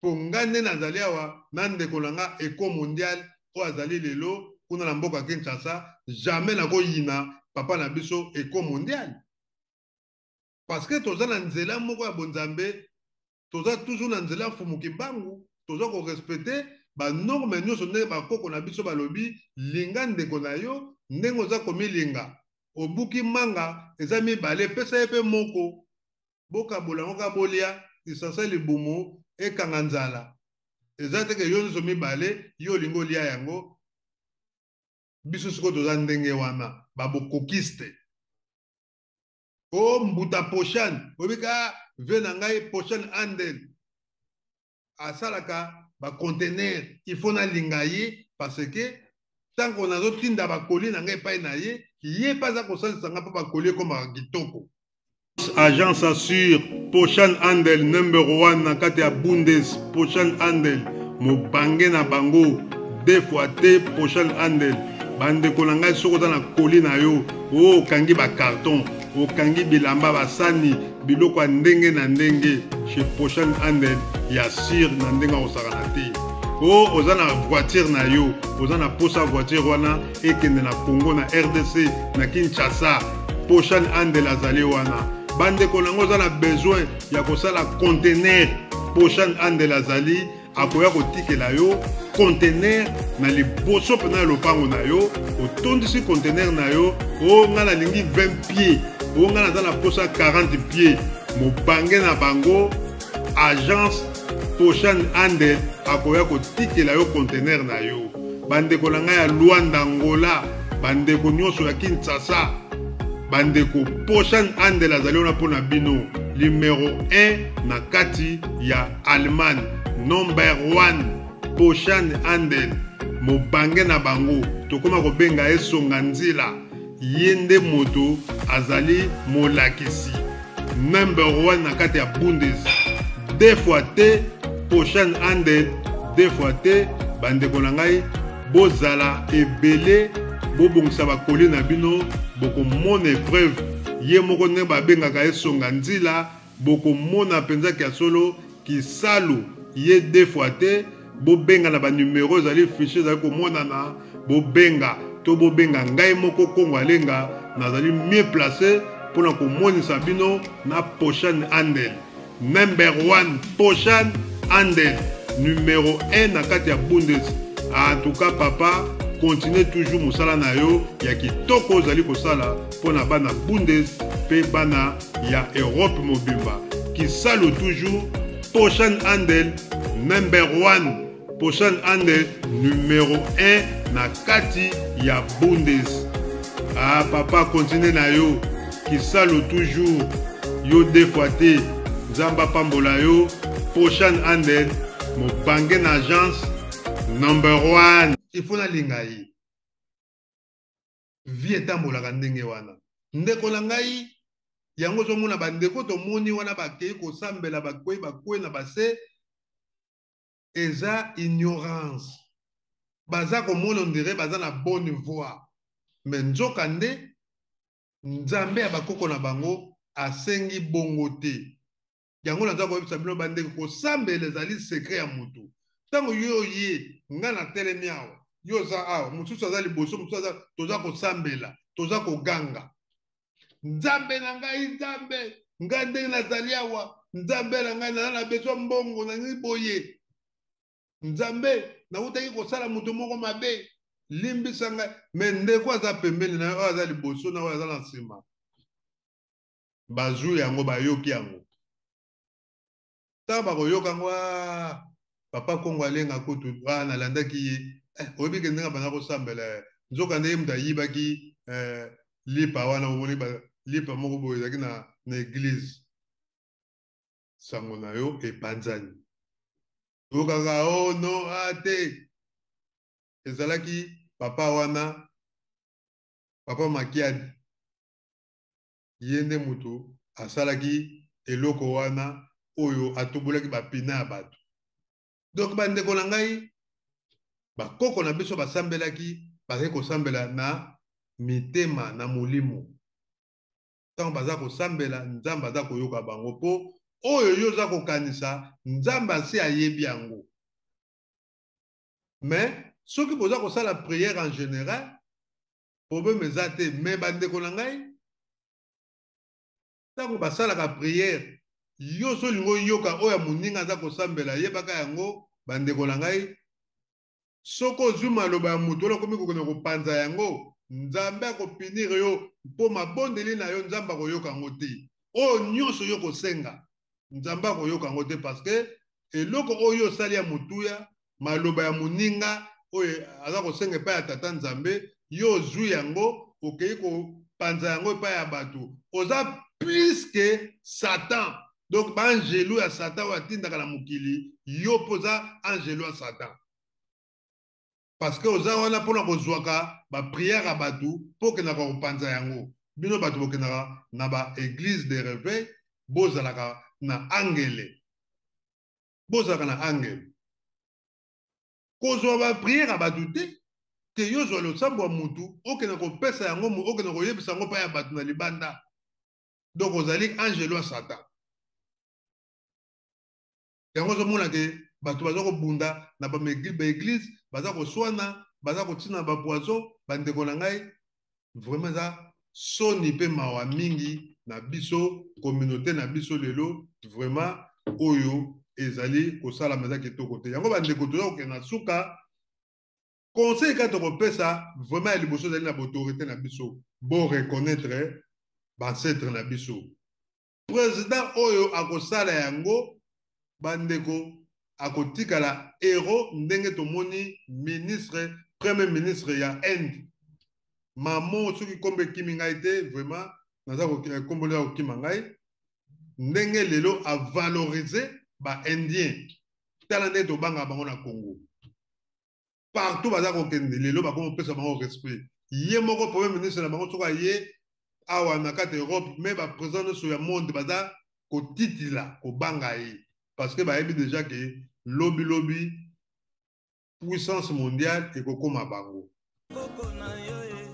Speaker 2: Po ngai nde nazali awa na ndeko na nga Eco Mondial oyo azali lelo kuna na mboka Kinshasa, jamais nakoyina papa na biso Eco Mondial. Parce que toza na nzela moko ya bonzambe, toza toujours na nzela Mfumu Kimbangu, toza ko respecter ba normes nyonso ndenge bakoko na biso balobi, linga ndeko na yo ndenge oza komilinga. Obuki manga eza mibale, pesa ye pe moko. Bokabola yango kaka bolia, lisansa libumu ekanga nzala. Eza te ke yo nyonso mibale, yo olingi olia yango. Biso sikoyo toza ndenge wana, ba bokokiste. O mbuta Poshan, oyebi ka ve na ngai Poshan Andel asalaka ba conteneur, il faut nalinga ye parce que tango nazotinda ba colis na ngai epai na ye, ye pe aza kosalisa ngai mpo ba colis ekomaka kitoko. Agence assure Poshan Andel number 1 na kati ya Bundes. Poshan Andel mobange na bango deux fois te. Poshan Andel, bandeko na ngai, soki oza na colis na yo, oyo okangi ba carton, okangi bilamba, basani, biloko ya ndenge na ndenge, chez Poshan Andel ya sur na ndenge akosakana te. O oza na voiture na yo, oza na posa voiture wana ekende na Congo, na RDC, na Kinshasa, Poshan Andel azali wana. Bandeko na ngo oza na besoin ya kosala conteneur, Poshan Andel azali akoya kotikela yo conteneur na liboso mpena ya lopango na yo. Otondisi conteneur na yo, o ngai nalingi 20 pieds, o ngai naza na posa 40 pieds. Mobange na bango agence Poshan Andel akoya kotikela yo conteneur na yo. Bandeko na ngai ya Luanda, Angola, bandeko nyonso ya Kinshasa, bandeko, Poshan Andel azali wana mpo na bino. Numero 1 na kati ya Allemagne, number 1 Poshan Andel, mobange na bango tokoma kobenga ye Songa Nzila. Ye nde moto azali molakisi number 1 na kati ya Bundes. Deux fois te Poshan Andel, deux fois te. Bandeko na ngai, bozala ebele, bobongisa bakoli na bino, bokomona epreuve. Ye moko ndenge babengaka ye Songa Nzila, bokomona mpenza kia solo kisalu ye deux fois te. Bobenga na banumero ezali fiche ezali komonana, bobenga to bobenga ngai moko Kongo Alenga, nazali mieux placé mpona komonisa bino na Poshan Andel number 1. Poshan Andel numero 1 na kati ya Bundes. En tout cas papa, continue toujours mosala na yo ya kitoko ozali kosala mpona bana Bundes mpe bana ya Europe mobimba. Kisalu toujours, Poshan Andel number 1, Poshan Andel numero 1 na kati ya Bundes. Ah papa, continue na yo, kisalu toujours, yo deux fois te. Nzambe apambola yo. Poshan Andel, mobange na agence number 1. Il faut nalinga ye. Vie etambolaka ndenge wana, ndeko na ngai. Yango ozomona bandeko tomoni wana bakei kosambela, bakwei bakwei na base, eza ignorance. Baza komona ondire baza na bonne voie, me nzoka nde Nzambe ya bakoko na bango asengi bongo te. Yango naza koyebisa bino bandeko, kosambela ezali secret ya motu. Ntango yo ye nga natelemi awa, yo oza awa, mosusu aza liboso, mosusu aza, toza kosambela, toza koganga, Nzambe na ngai, Nzambe ngai, ndenge nazali awa, Nzambe na ngai, naza na besoin mbongo, nalingi boye, Nzambe, nawutaki kosala moto moko mabe, limbisa ngai. Me ndeko aza pembeni na yo, oyo aza liboso na oyo aza na nsima, bazwi yango, bayoki yango. Ntango bakoyoka yango, ah, papa Kongo alenga kutu, ah, nalandaki ye, oyebi ke ndenge banda kosambela, nzoka nde ye moto ayibaki lipa wana. Omoni lipa moko boye ezalaki na eglise. Sango na yo epanzani, oyokaka o oh, no a te, ezalaki papa wana, papa Makiadi, ye nde moto asalaki eloko wana oyo atobolaki bapina ya bato. Donc bandeko na ngai, bakoko na biso basambelaki, bazali kosambela na mitema na molimo. Ntango baza kosambela, Nzambe aza koyoka bango, mpo oyo yo oza kokanisa, Nzambe asi ayebi yango. Mais soki boza kosala prière en général, problème eza te. Mais bandeko na ngai, ntango basalaka prière, yo so olingi oyoka oyo ya moninga aza kosambela, yebaka yango bandeko na ngai, soki ozwi maloba ya moto wana, okomi kokende kopanza yango, Nzambe akopinir yo, mpo mabondeli na yo Nzambe akoyoka yango te. Oyo nyonso yo kosenga, Nzambe akoyoka yango te, parce que eloko oyo osali ya motuya, maloba ya moninga oyo aza kosenga epai ya tata Nzambe, yo ozwi yango, okei kopanza yango epai ya bato, oza plus que Satan. Donc baangelu ya Satan oyo atindaka na mokili, yo mpo oza angelu ya Satan, parce que oza wana mpona kozwaka baprière ya bato mpo okendaka kopanza yango. Bino bato bokendaka na baeglise de réveil, bozalaka na angele, bozalaka na angele kozwa baprière ya bato te. Ke yo ozwa losambo ya mutu, okende kopesa yango, okende koyebisa yango mpa ya bato na libanda, donc ozali angelo ya Satan. Yango ozomona ke bato baza kobunda na baeglise, baza koswana, baza kotina bapoison. Bandeko na ngai, vraiment eza soni mpe mawa mingi. na biso, communauté na biso lelo vraiment oyo ezali kosalama eza kitoko te. Yango bandeko, toza kokende na suka. Conseil kaka tokopesa vraiment ya liboso ezali na baautorité na biso, bo reconnaître baancêtre na biso. Président oyo akosala yango, bandeko, akotikala héros, ndenge tomoni ministre, premier ministre ya Inde, mamo, soki nkombo ekimi ngai te, vraiment naza nkombo eza kokima ngai, ndenge lelo avaloriser baindien. Tala ndenge tobangaka bango na Congo, partout baza kokende, lelo bakoma kopesa bango respect. Ye moko premier ministre na bango, soki aye awa na kati ya Europe, mais baprésident nyonso ya monde baza kotitila, kobanga ye, parce que bayebi déjà ke lobi lobi puissance mondiale ekokóma bango.
Speaker 10: Koko na yo e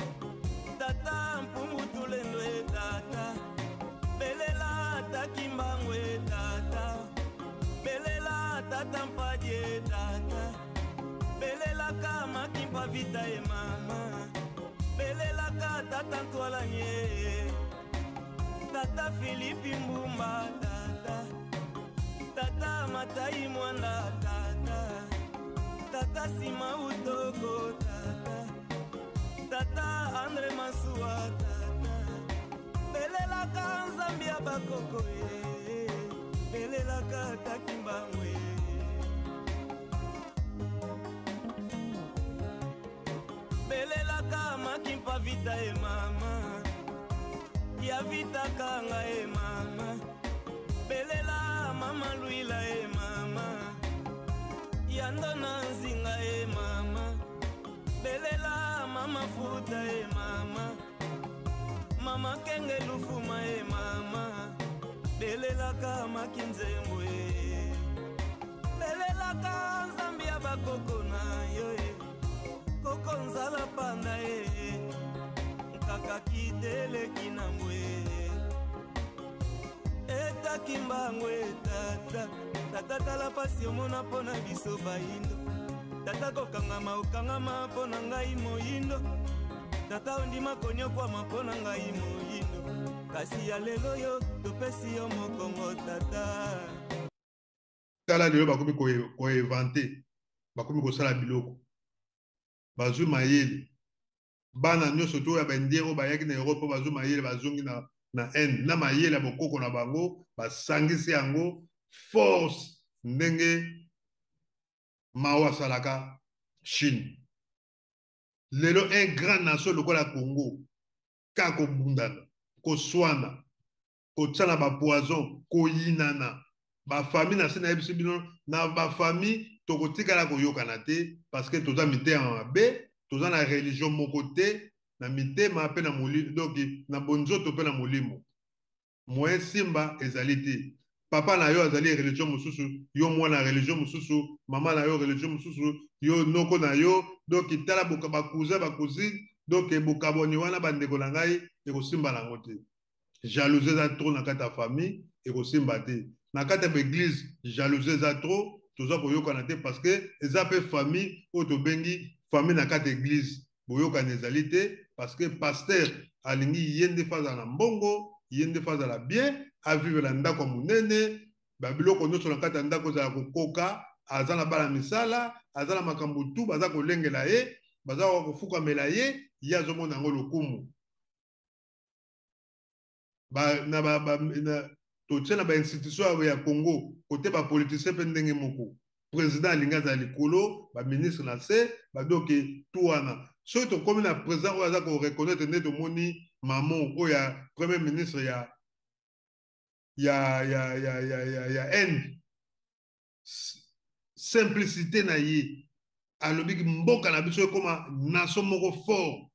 Speaker 10: tata Mpungu Tulendo e tata, belela taki mbangu e tata, belela tata Mpadi e tata, belelaka Makimpa Vita e mama, belelaka tata Ntwalani e tata, Filipi Mbumba tata, tata Matai Mwanda tata, tata Sima Utoko tata, tata Andre Masuwa tata, belelaka Nzambe ya bakoko e, belelaka taki mbangu e. Belelaka Makimpa Vita e mama, ya Vita kanga e mama, belela mama Luila e mama, ya Ndona Nzinga e mama, belela mama Futa e mama, mama Kenge Lufuma e mama, belelaka Makinzembo e, belelaka Nzambe ya bakoko na yo e, koko Nzala Panda e, nkaka kiteleki na mbwe etaki mbango e tata. Tata, tala pasi omona mpo na biso bayindo. Tata, kokangama okangama mpo na ngai moyindo. Tata, ondima konyokwama mpo na ngai moyindo, kasi ya lelo yo topesi yo mokongo, tata.
Speaker 2: Tala lelo bakomi koinventer, bakomi kosala biloko, bazwi mayele. Bana nyonso to ya baindien oyo bayaki na Europe, oyo bazwi mayele, bazongi na Inde na mayele ya bokoko na bango, basangisi yango force, ndenge Mao asalaka Chine. Lelo un grand nation lokola Congo, kaka kobundana, koswana, kotia na bapoison, koyinana, bafamille na se. Nayebisi bino, na bafamille tokotikala koyokana te, parce que toza mitema mabe, toza na religion moko te na mitema mpe na molimo, donc na bonzoto mpe na molimo. Moyen simba ezali te. Papa na yo azali religion mosusu, yo mwana religion mosusu, mama na yo religion mosusu, yo noko na yo. Donc tala bacousin, bacousine, donc bokabwani wana, bandeko na ngai, ekosimba nango te. Jalousie eza trop na kati ya famille, ekosimba te. Na kati ya baeglise, jalousie eza trop, toza koyokana te, parce que eza mpe famille oyo tobengi famille na kati ya église, boyokani ezali te, parce que pasteur alingi ye nde fa azala na mbongo, ye nde fa azala bien, avivre na ndako ya monene, babiloko nyonso na kati ya ndako ezala kokoka, aza na bana misala, aza na makambo tu, baza kolengela ye, baza kofukamela ye, ye azomona yango lokumu. Ba, na, ba, ba, na, totia na bainstitution ya Congo, kote bapoliticien mpe ndenge moko, président alingi azala likolo, baministre na se, badoki tu wana. Soki tokómi na président oyo aza koreconnaître, nde tomoni mamo oyo ya premier ministre ya Inde, simplicité na ye, alobiki mboka na biso ekóma nation moko fort,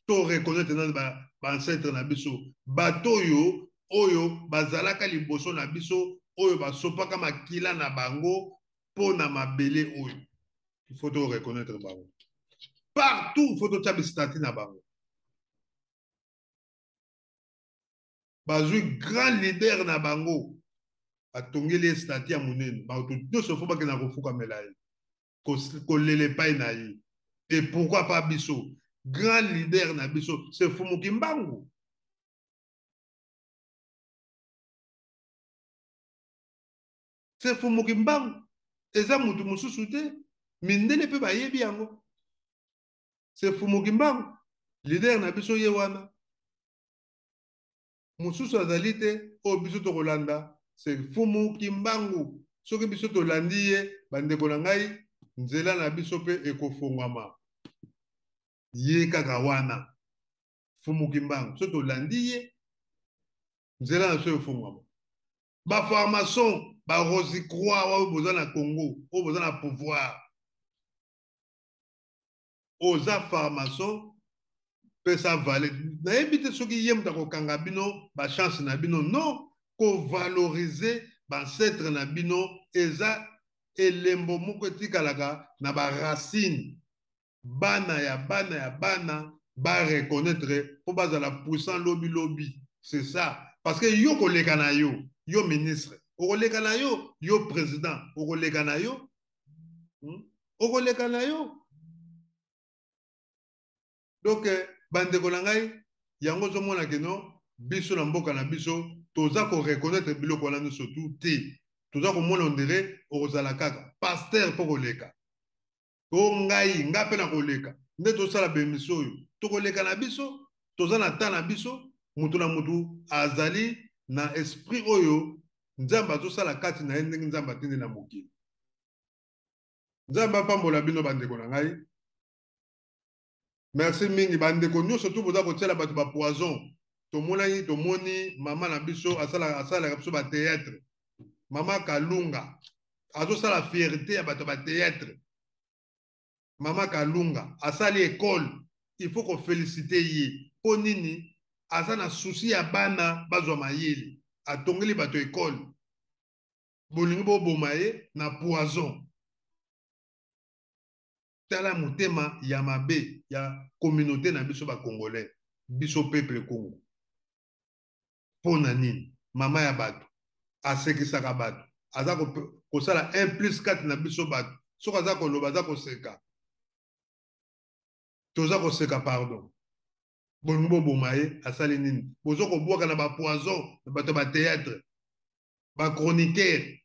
Speaker 2: to reconnaître nani? Baancêtre na biso, bato oyo bazalaka liboso na biso, oyo basopaka makila na bango mpo na mabele oyo. Il faut to reconnaître bango partout, il faut totia bistati na bango. Bazwi grand leader na bango, batongeli ye statue ya monene, bato nyonso fo bakenda kofukamela ye, kolela epai na ye. Et pourquoi pas biso? Grand leader na biso, c'est Fumu Kimbangu. Se Mfumu Kimbangu, eza mutu mosusu te, mindele mpe bayebi yango. Se Mfumu Kimbangu, leader na biso ye wana. Mosusu azali te oyo biso tokolanda, se Mfumu Kimbangu. Soki biso tolandi ye, bandeko na ngai, nzela na biso mpe ekofongwama. Ye kaka wana, Mfumu Kimbangu. Soki tolandi ye, nzela na biso efongwama. Ba farmason, ba Rosicroix oyo boza na Congo, oyo boza na pouvoir. Oza farmason, pesa vale. Nayebi te soki ye moto akokanga bino ba chance na bino. Non, ko valoriser ba ancêtre na bino eza elembo moko etikalaka na ba racine. Bana ya bana ya bana ba reconnaître po bazala puissant lobi lobi. C'est ça. Parce que yo koleka na yo, yo ministre, okoleka na yo, yo président, okoleka na yo. Okoleka na yo. Donc bandeko na ngai, yango ozomona ke non, biso na mboka na biso toza ko reconnaître biloko wana nyonso tout te. Toza komona on dirait okozala kaka pasteur po koleka. O ngai, nga pe nakoleka. Nde tosala ba emission oyo. Tokoleka na biso, toza na temps na biso, mutu na mutu azali na esprit oyo Nzambe azosala kati na ye ndenge Nzambe atindi na mokili. Nzambe apambola bino bandeko na ngai. Merci mingi bandeko nyonso tu boza kotiela bato ba poison. Tomonaki, tomoni mama na biso asalaka biso ba théâtre. Mama Kalunga azosala fierté ya bato ba théâtre. Mama Kalunga asali école, il faut ko féliciter ye. Po nini? Aza na souci ya bana bazwa mayele. Atongeli bato école. Bolingi boboma ye na poison. Tala motema ya mabe ya communauté na biso ba Congolais, biso peuple Congo. Pona nini? Mama ya bato asekisaka bato, aza kosala 1 plus 4 na biso bato. Soki aza koloba aza koseka, toza koseka pardon. Bolingi boboma ye, asali nini? Bozo kobwaka na ba poison na bato ba théâtre, ba chroniqueur,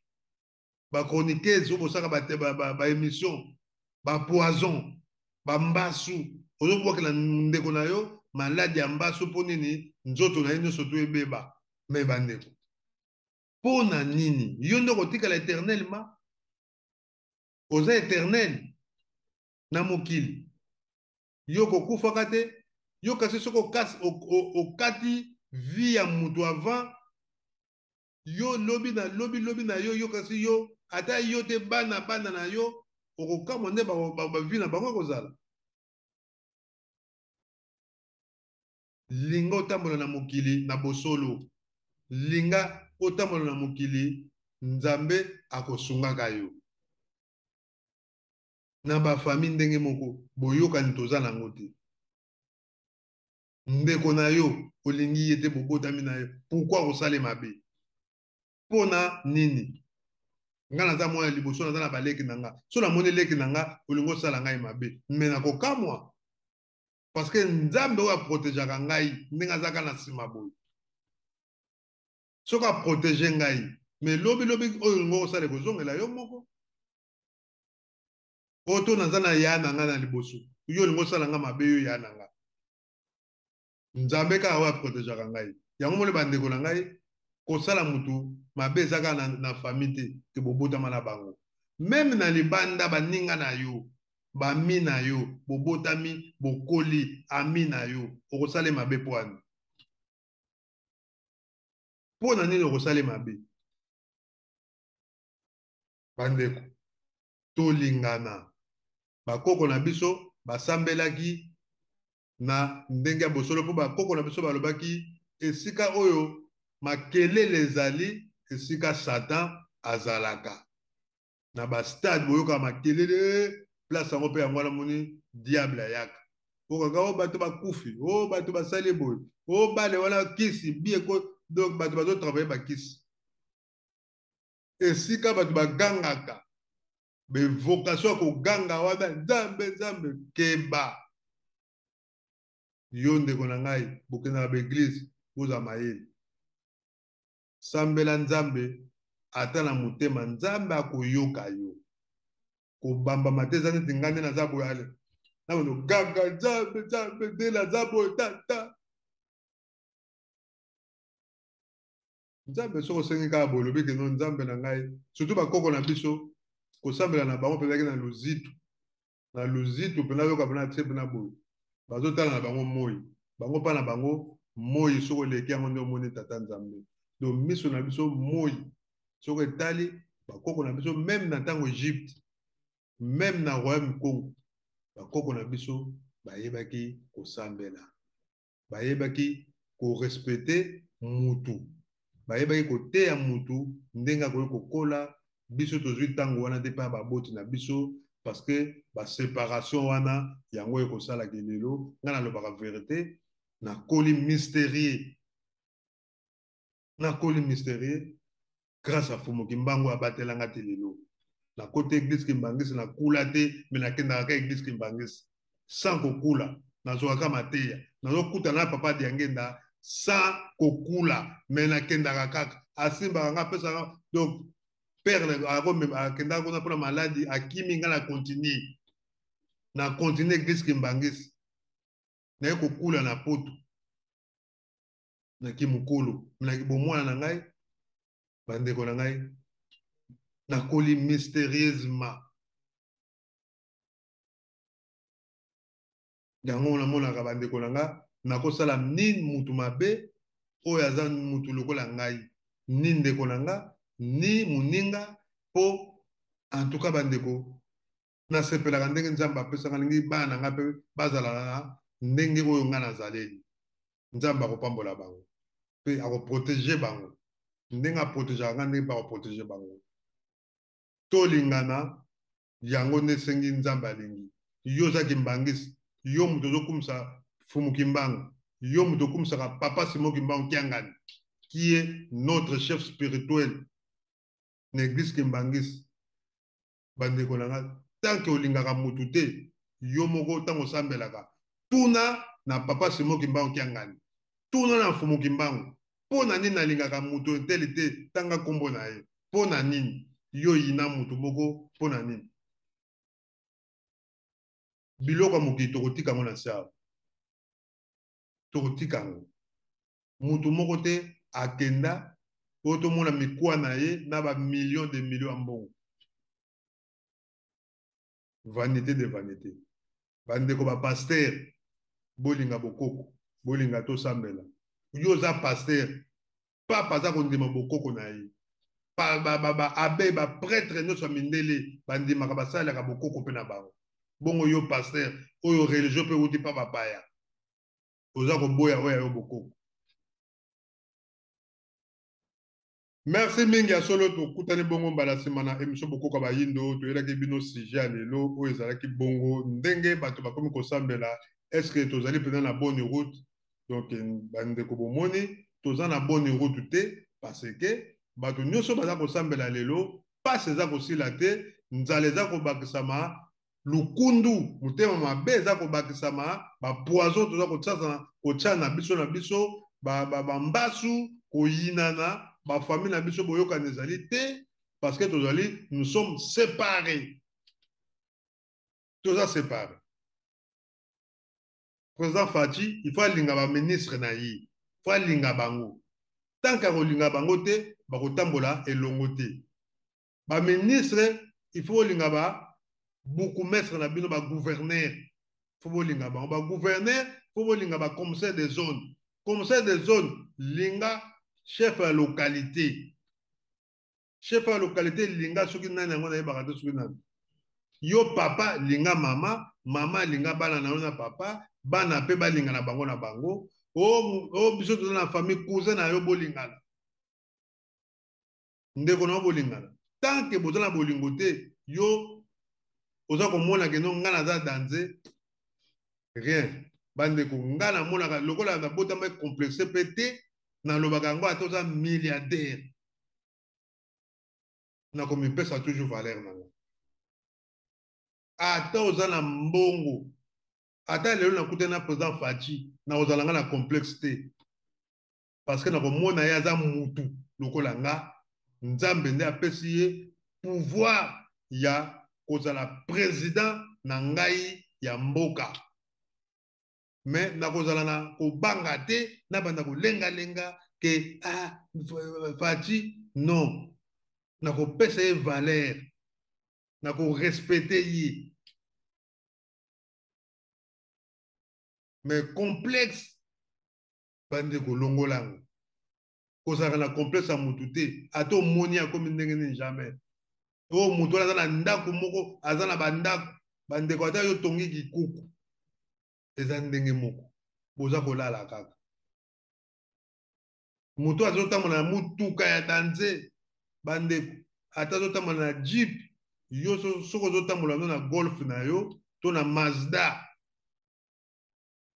Speaker 2: ba chroniqueuse oyo bosaka ba émission, ba poison, ba mbasu. Ozobwakela ndeko na yo maladi ya mbasu mpo nini? Nzoto na ye nyonso to ebeba. Me bandeko, mpo na nini yo nde okotikala éternellement? Oza éternel na mokili, yo kokufaka te. Yo kasi soki okati vie ya mutu avant yo, lobi na lobi lobi na yo, yo kasi yo ata yo te, bana bana na yo okokamwa nde ba vie na bango ekozala. Linga otambola na mokili na bosolo, linga otambola na mokili, Nzambe akosungaka yo. Na ba famille ndenge moko boyokani toza nango te. Ndeko na yo olingi ye te, bobotami na ye, pourquoi kosala mabe? Pona nini? Nga naza mwana liboso, naza na baleki na nga. So namoni leki na nga olingi osala ngai mabe, me nakokamwa parce que Nzambe oyo aprotegeaka ngai ndenge azaka na nsima boye, soki aprotege ngai, me lobi lobi oyo olingi osala ekozongela yo moko. Oyo to naza na ya na nga na liboso, yo olingi osala nga mabe, yo ya na nga. Nzambe kaka oyo aprotegeaka ngai. Yango moni bandeko na ngai, kosala mutu mabe eza kaka na famille te, te bobotama na bango. Meme na libanda, baninga na yo, bami na yo, bobotami, bokoli, ami na yo, okosala mabe po ani? Po na nini okosala mabe? Bandeko, tolingana. Bakoko na biso basambelaki na ndenge ya bosolo, mpo bakoko na biso balobaki esika oyo makelele ezali, esika Satan azalaka. Na ba stade boyokaka makelele, place yango mpe yango wana moni diable ayaka. Okaka o bato bakufi, o bato basali boye, o bale wana kisi bieko, donc bato bazo travailler ba kisi. Esika bato bagangaka, ba vocation ya koganga wana, Nzambe, Nzambe, keba. Yo ndeko na ngai, bokendaka ba église, bozala mayele. Sambela Nzambe. ata na motema, Nzambe akoyoka yo. Kobambama te, eza neti ngai nde naza boye, ale na bano ganga Nzambe, Nzambe nde naza boye, tata Nzambe. Soki osengi kaka boye, olobi keno Nzambe na ngai, surtout bakoko na biso, kosambela na bango mpenza na luzitu, na luzitu mpenza, yoka mpena tie mpena boye, bazotala na bango moi, bango mpa na bango moi, soki oleki yango nde omoni tata Nzambe. Donc miso na biso moi soki etali bakoko na biso, meme na ntango Egypte, meme na royaume Congo, bakoko na biso bayebaki kosambela, bayebaki korespecte mutu, bayebaki koteya mutu ndenge akoki kokola. Biso tozwi ntango wana te mpe ya baboti na biso, parce que baséparation wana yango ekosalaka lelo. Ngai nalobaka vérité, nakoli mystérieux, nakoli mystérieux grâce à Fumu Kimbangu abatelanga te. Lelo nakota église Kimbangisi, nakula te, me nakendaka ka église Kimbangisi sans kokula, nazwaka mateya, nazokutana na papa Diangenda sans kokula, me nakendaka kaka, asimbaka nga, apesaka. Donc père akendaka kuna mpona maladi, akimi nga, na continue, na continue église Kimbangisi. Naye kokula na poto, naki mokolo, naki bomwana na ngai. Bandeko na ngai, nakoli mystérieusement. Yango namonaka bandeko na nga, nakosala nini mutu mabe oyo aza mutu lokola ngai, ni ndeko na nga ni moninga? Mpo en tout cas, bandeko, nasepelaka ndenge Nzambe apesaka, ndenge bana na ngai mpe bazala na ndenge oyo ngai nazaleli. Nzambe akopambola bango mpe akoprotege bango ndenge aprotegeaka ngai, ndenge mpe akoprotege bango. Tolingana, yango nde esengi Nzambe alingi. Yo oza kimbangisi, yo moto ozokumisa Fumu Kimbangu, yo moto okumisaka papa Simon Kimbangu Kiangani, qui est notre chef spirituel na église kimbangisi. Bandeko na nga, tant que olingaka motu te, yo moko ntango osambelaka, tuna na papa Simon Kimbangu Kiangani, tuna na Mfumu Kimbangu: mpo na nini nalingaka moto eteli te? Tanga nkombo na ye. Mpo na nini yo yina motu moko? Mpo na nini? Biloko ya mokili tokotika yango na se awa, tokotika yango. Motu moko te akenda oyo tomona mikwa na ye na bamillion de million ya mbongo. Vanité de vanité. Bandeko bapasteur, bolinga bokoko, bolinga tosambela. Yo oza pasteur, papa aza kondima bokoko na ye, baabbé, baprêtre nyonso ya mindele bandimaka, basalelaka bokoko mpe na bango. Bongo yo pasteur oyo religion mpe euti mpa bapaya, oza koboya oyo ya yo bokoko? Merci mingi ya solo. Tokutani bongo mbala nsima na émission Bokoko Bayindo. Toyelaki bino sujet ya lelo oyo ezalaki bongo ndenge bato bakomi kosambela. Est ce que tozali mpenza na bonne route? Donc bandeko, bomoni, toza na bonne route te, parce que bato nyonso baza kosambela lelo, pasi eza kosila te, nzala eza kobakisama, lukundu, motema mabe eza kobakisama, bapoison toza kotia na biso na biso, bambasu, koyinana, bafamille na biso boyokani ezali te, parce que tozali, nous sommes séparés, toza séparés. Président Fatshi, il faut alinga baministre na ye, faut alinga bango. Tant que akolinga bango te, bakotambola elongo te. Baministre, il faut olinga ba bourgmestre na bino, bagouverneur, faut bolinga bango. Bagouverneur, faut bolinga bacommissaire des zones. Commissaire des zones, linga chef ya localité. Chef ya localité, linga soki nani yango, nayebaka te soki nani. Yo papa, linga mama, mama linga bana na yo na papa, bana mpe balinga na bango na bango. O biso toza na famille, cousin na yo bolingana, ndeko na yo bolingana. Tant que boza na bolingo te, yo oza komona keno nga naza danze rien. Bandeko, nga namonaka lokola nabotama complexe mpe te, nalobaka yango: ata oza milliardaire, nakomipesa toujours valeur nango. Ata oza na mbongo, ata lelo nakutani na président Fatshi, nakozala nga na complexe te, parce que nakomona ye aza mutu lokola nga. Nzambe nde apesi ye pouvoir ya kozala president na ngai ya mboka. Mais nakozala na kobanga te, nabanda kolengalenga ke ah, Fatshi, non. Nakopesa ye valeur, nakorespecte ye. Mais complexe, bandeko, longola yango. Kozalaka na complexe ya mutu te, ata omoni akomi ndenge nini, jamais. Oyo mutu wana aza na ndako moko, aza na bandako, bandeko, ata yo tongi kikuku, eza ndenge moko, boza kolala kaka. Mutu azotambola na mutuka ya danze, bandeko, ata azotambola na jeep, yo soki ozotambola no na golf na yo to na Mazda,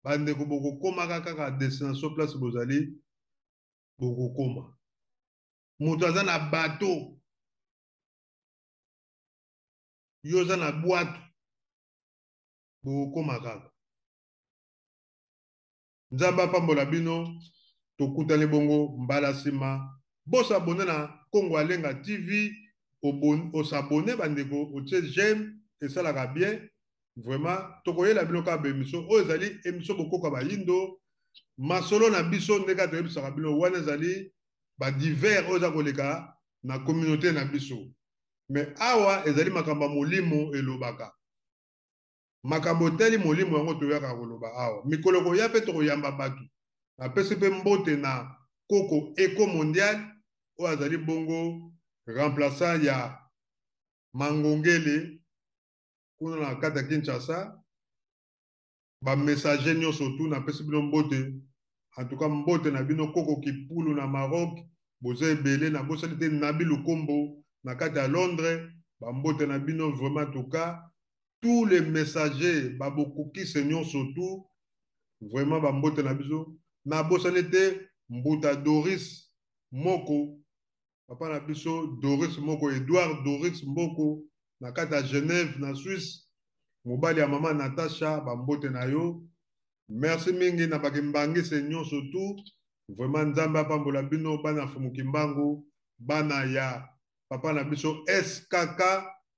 Speaker 2: bandeko, bokokomaka kaka destination place bozali, bokokoma. Moto aza na bateau, yo oza na bwato, bokokoma kaka. Nzambe apambola bino, tokutani bongo mbala nsima. Bosabone na Kongo Alenga TV, osabone bandeko, otie j'aime, esalaka bien. Vraiment, tokoyela bino kaka ba émission. Oyo ezali émission bokoka bayindo. Masolo na biso ndenge toyebisaka bino wana ezali ba divers oyo eza koleka na communauté na biso. Mais awa ezali makambo ya molimo elobaka. Makambo etali molimo yango toyaka koloba awa. Mikolo koya pe tokoyamba bato. Napesi pe mbote na koko Eco Mondial oyo azali bongo remplaçant ya Mangongele kuna na kati ya Kinshasa. Ba messager nyonso tu napesi bino mbote. En tout cas mbote na bino koko Kipulu na Maroc, boza ebele, nabosani te Nabi Lukombo na kati ya Londres, ba mbote na bino vraiment. En tout cas tous les messagers ba bokokise nyonso tu vraiment ba mbote na biso. Nabosani te Mbuta Doris Moko, papa na biso Doris Moko, Edouard Doris Mboko na kati ya Genève na Suisse, mobali ya mama Natacha, ba mbote na yo. Merci mingi na bakimbangise nyonso tu. Vraiment Nzambe apambola bino bana Fumu Kimbangu, bana ya papa na biso SKK,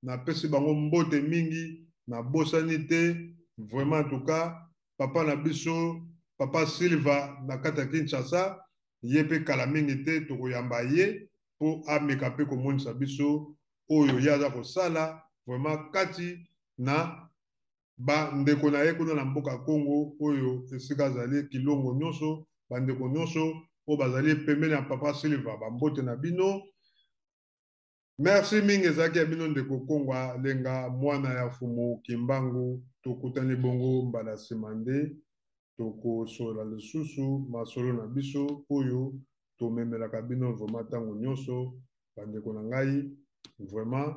Speaker 2: napesi bango mbote mingi, nabosani te vraiment. En tout cas papa na biso papa Silva na kati ya Kinshasa, ye pe kala mingi te tokoyamba ye po ameka pe komonisa biso oyo ye aza kosala vraiment kati na ba ndeko na ye kuna na mboka Congo, oyo esika azali kilongo nyonso, ba ndeko nyonso oyo bazali pembeni ya papa Silva, ba mbote na bino. Merci mingi, ezalaki ya bino ndeko Kongwa Lenga, mwana ya Fumu Kimbangu. Tokutani bongo mbala nsima nde tokosolola lisusu masolo na biso oyo tomemelaka bino vraiment ntango nyonso. Bandeko na ngai, vraiment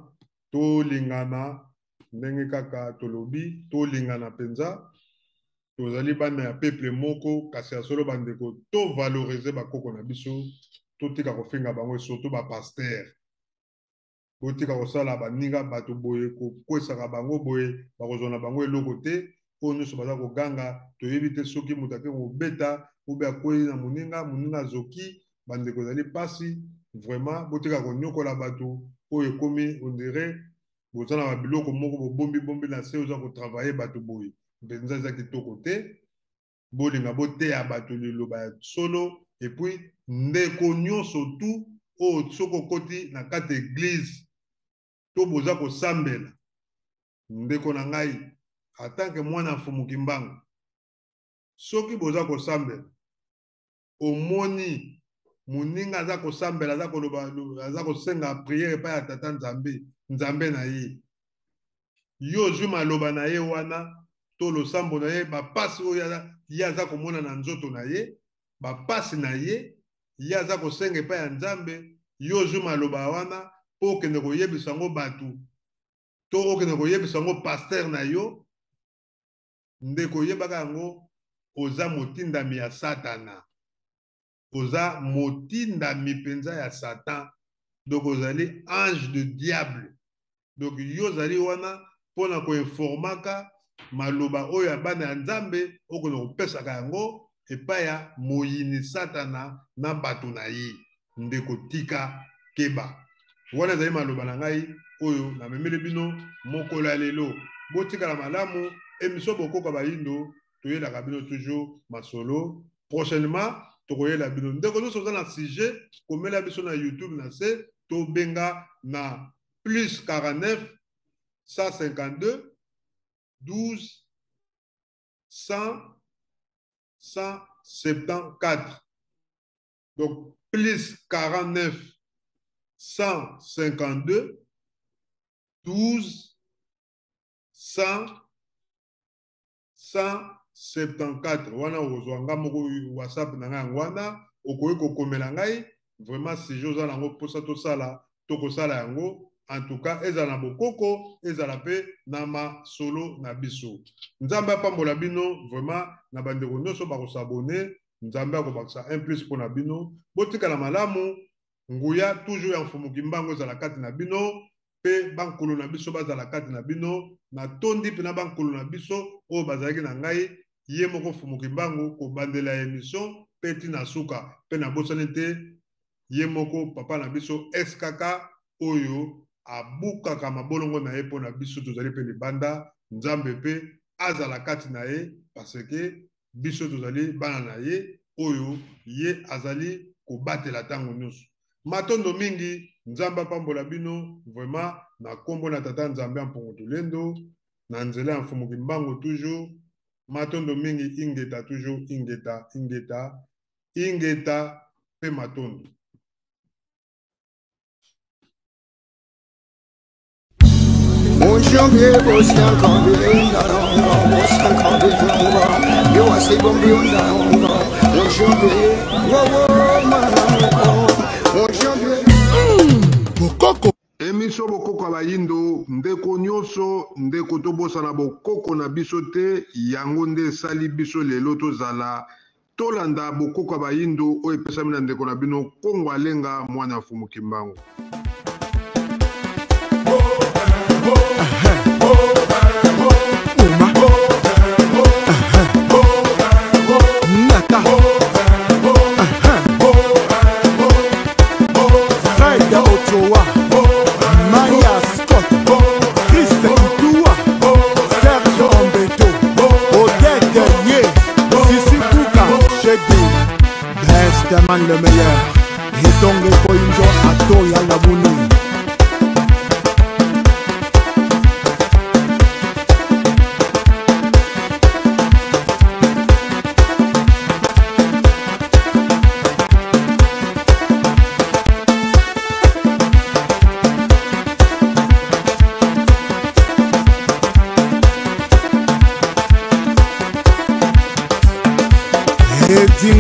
Speaker 2: tolingana ndenge kaka tolobi, tolingana mpenza. Tozali bana ya peuple moko, kasi ya solo bandeko, to valoriser bakoko na biso, totika kofinga bango, surtout ba pasteur. Botika kosala baninga bato boye, kokwesaka bango boye, bakozwa na bango eloko te. Oyo nyonso baza koganga, toyebi te soki moto ake kobeta obe akwei na moninga, moninga azoki. Bandeko, ezali pasi vraiment, botika konyokola bato oyo ekomi on dirait boza na biloko moko bobombi bombi na se, oza kotravailler bato boye mpenza eza kitoko te. Bolinga boteya bato liloba ya solo. Et puis ndeko nyonso tu oyo soki okoti na kati église to boza kosambela, ndeko na ngai en tant que mwana Mfumu Kimbangu, soki boza kosambela omoni moninga aza kosambela, aza koloba, aza kosenga prière epai ya tata Nzambe, Nzambe na ye, yo ozwi maloba na ye wana to losambo na ye, bapasi oyo ye aza komona na nzoto na ye, bapasi na ye, ye aza kosenga epai ya Nzambe, yo ozwi maloba wana mpo okende koyebisa yango bato to okende koyebisa yango pasteur na yo, ndeko, oyebaka yango, oza motindami ya Satana. Oza motindami mpenza ya Satan. Donc ozali ange de diable. Donc yo ozali wana mpona koinformaka maloba oyo ya bana ya Nzambe, okende kopesaka yango epai ya moyini Satana na bato na ye. Ndeko, tika. keba. Wana ezali maloba na ngai oyo namemeli bino mokolo ya lelo. Botikala malamu, emission Bokoko ya Bayindo toyelaka bino toujours masolo. Prochainement tokoyela bino ndeko nyonso oza na sujet, komela biso na YouTube na se, tobenga na plus 49 152 12 100 174. Donc plus 49 152 12 100 174. Wana okozwa nga moko WhatsApp na ngai yango wana, okoki kokomela ngai vraiment sujet oza nango mposa tosala, tokosala yango. En tout cas ezala na bokoko, ezala pe na masolo na biso. Nzambe apambola bino vraiment na bandeko nyonso bakosabone. Nzambe akobakisa un plus mpo na bino. Botikala malamu, nguya toujours ya Mfumu Kimbangu ezala kati na bino, pe bankulu na biso bazala kati na bino. Natondi pe na bankulu na biso oyo bazalaki na ngai, ye moko Mfumu Kimbangu kobandela ya emission pe ti na suka. Pe nabosani te ye moko papa na biso SKK oyo abukaka mabolongo na ye mpo na biso tozali pe libanda. Nzambe pe azala kati na ye parce que biso tozali bana na ye oyo ye azali kobatela tango nyonso. Matondo mingi, Nzambe apambola bino vraiment na kombo na Tata Nzambe ya Mpungu Tulendo, na nzela ya Mfumu Kimbangu toujours. Matondo mingi, ingeta toujours, ingeta, ingeta, ingeta pe matondo.
Speaker 1: Bokoko.
Speaker 2: Emission Bokoko ya Bayindo, ndeko nyoso, ndeko tobosana bokoko na biso te, yango nde esali biso lelo tozala tolanda Bokoko ya Bayindo oyo epesami na ndeko na bino Kongo Alenga mwana ya Mfumu Kimbangu.
Speaker 1: Fred Ochoa, Maya Scott, Chris Itua, Serge Ombeto, Odette Ye, Sissi Kuka, Chede, Best Man le meilleur, Etonge Koinjo Atoya Labuni.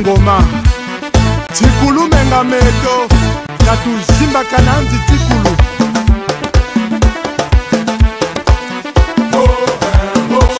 Speaker 1: Ngoma tikulu menga meto katuzimbaka na nzi tikulu.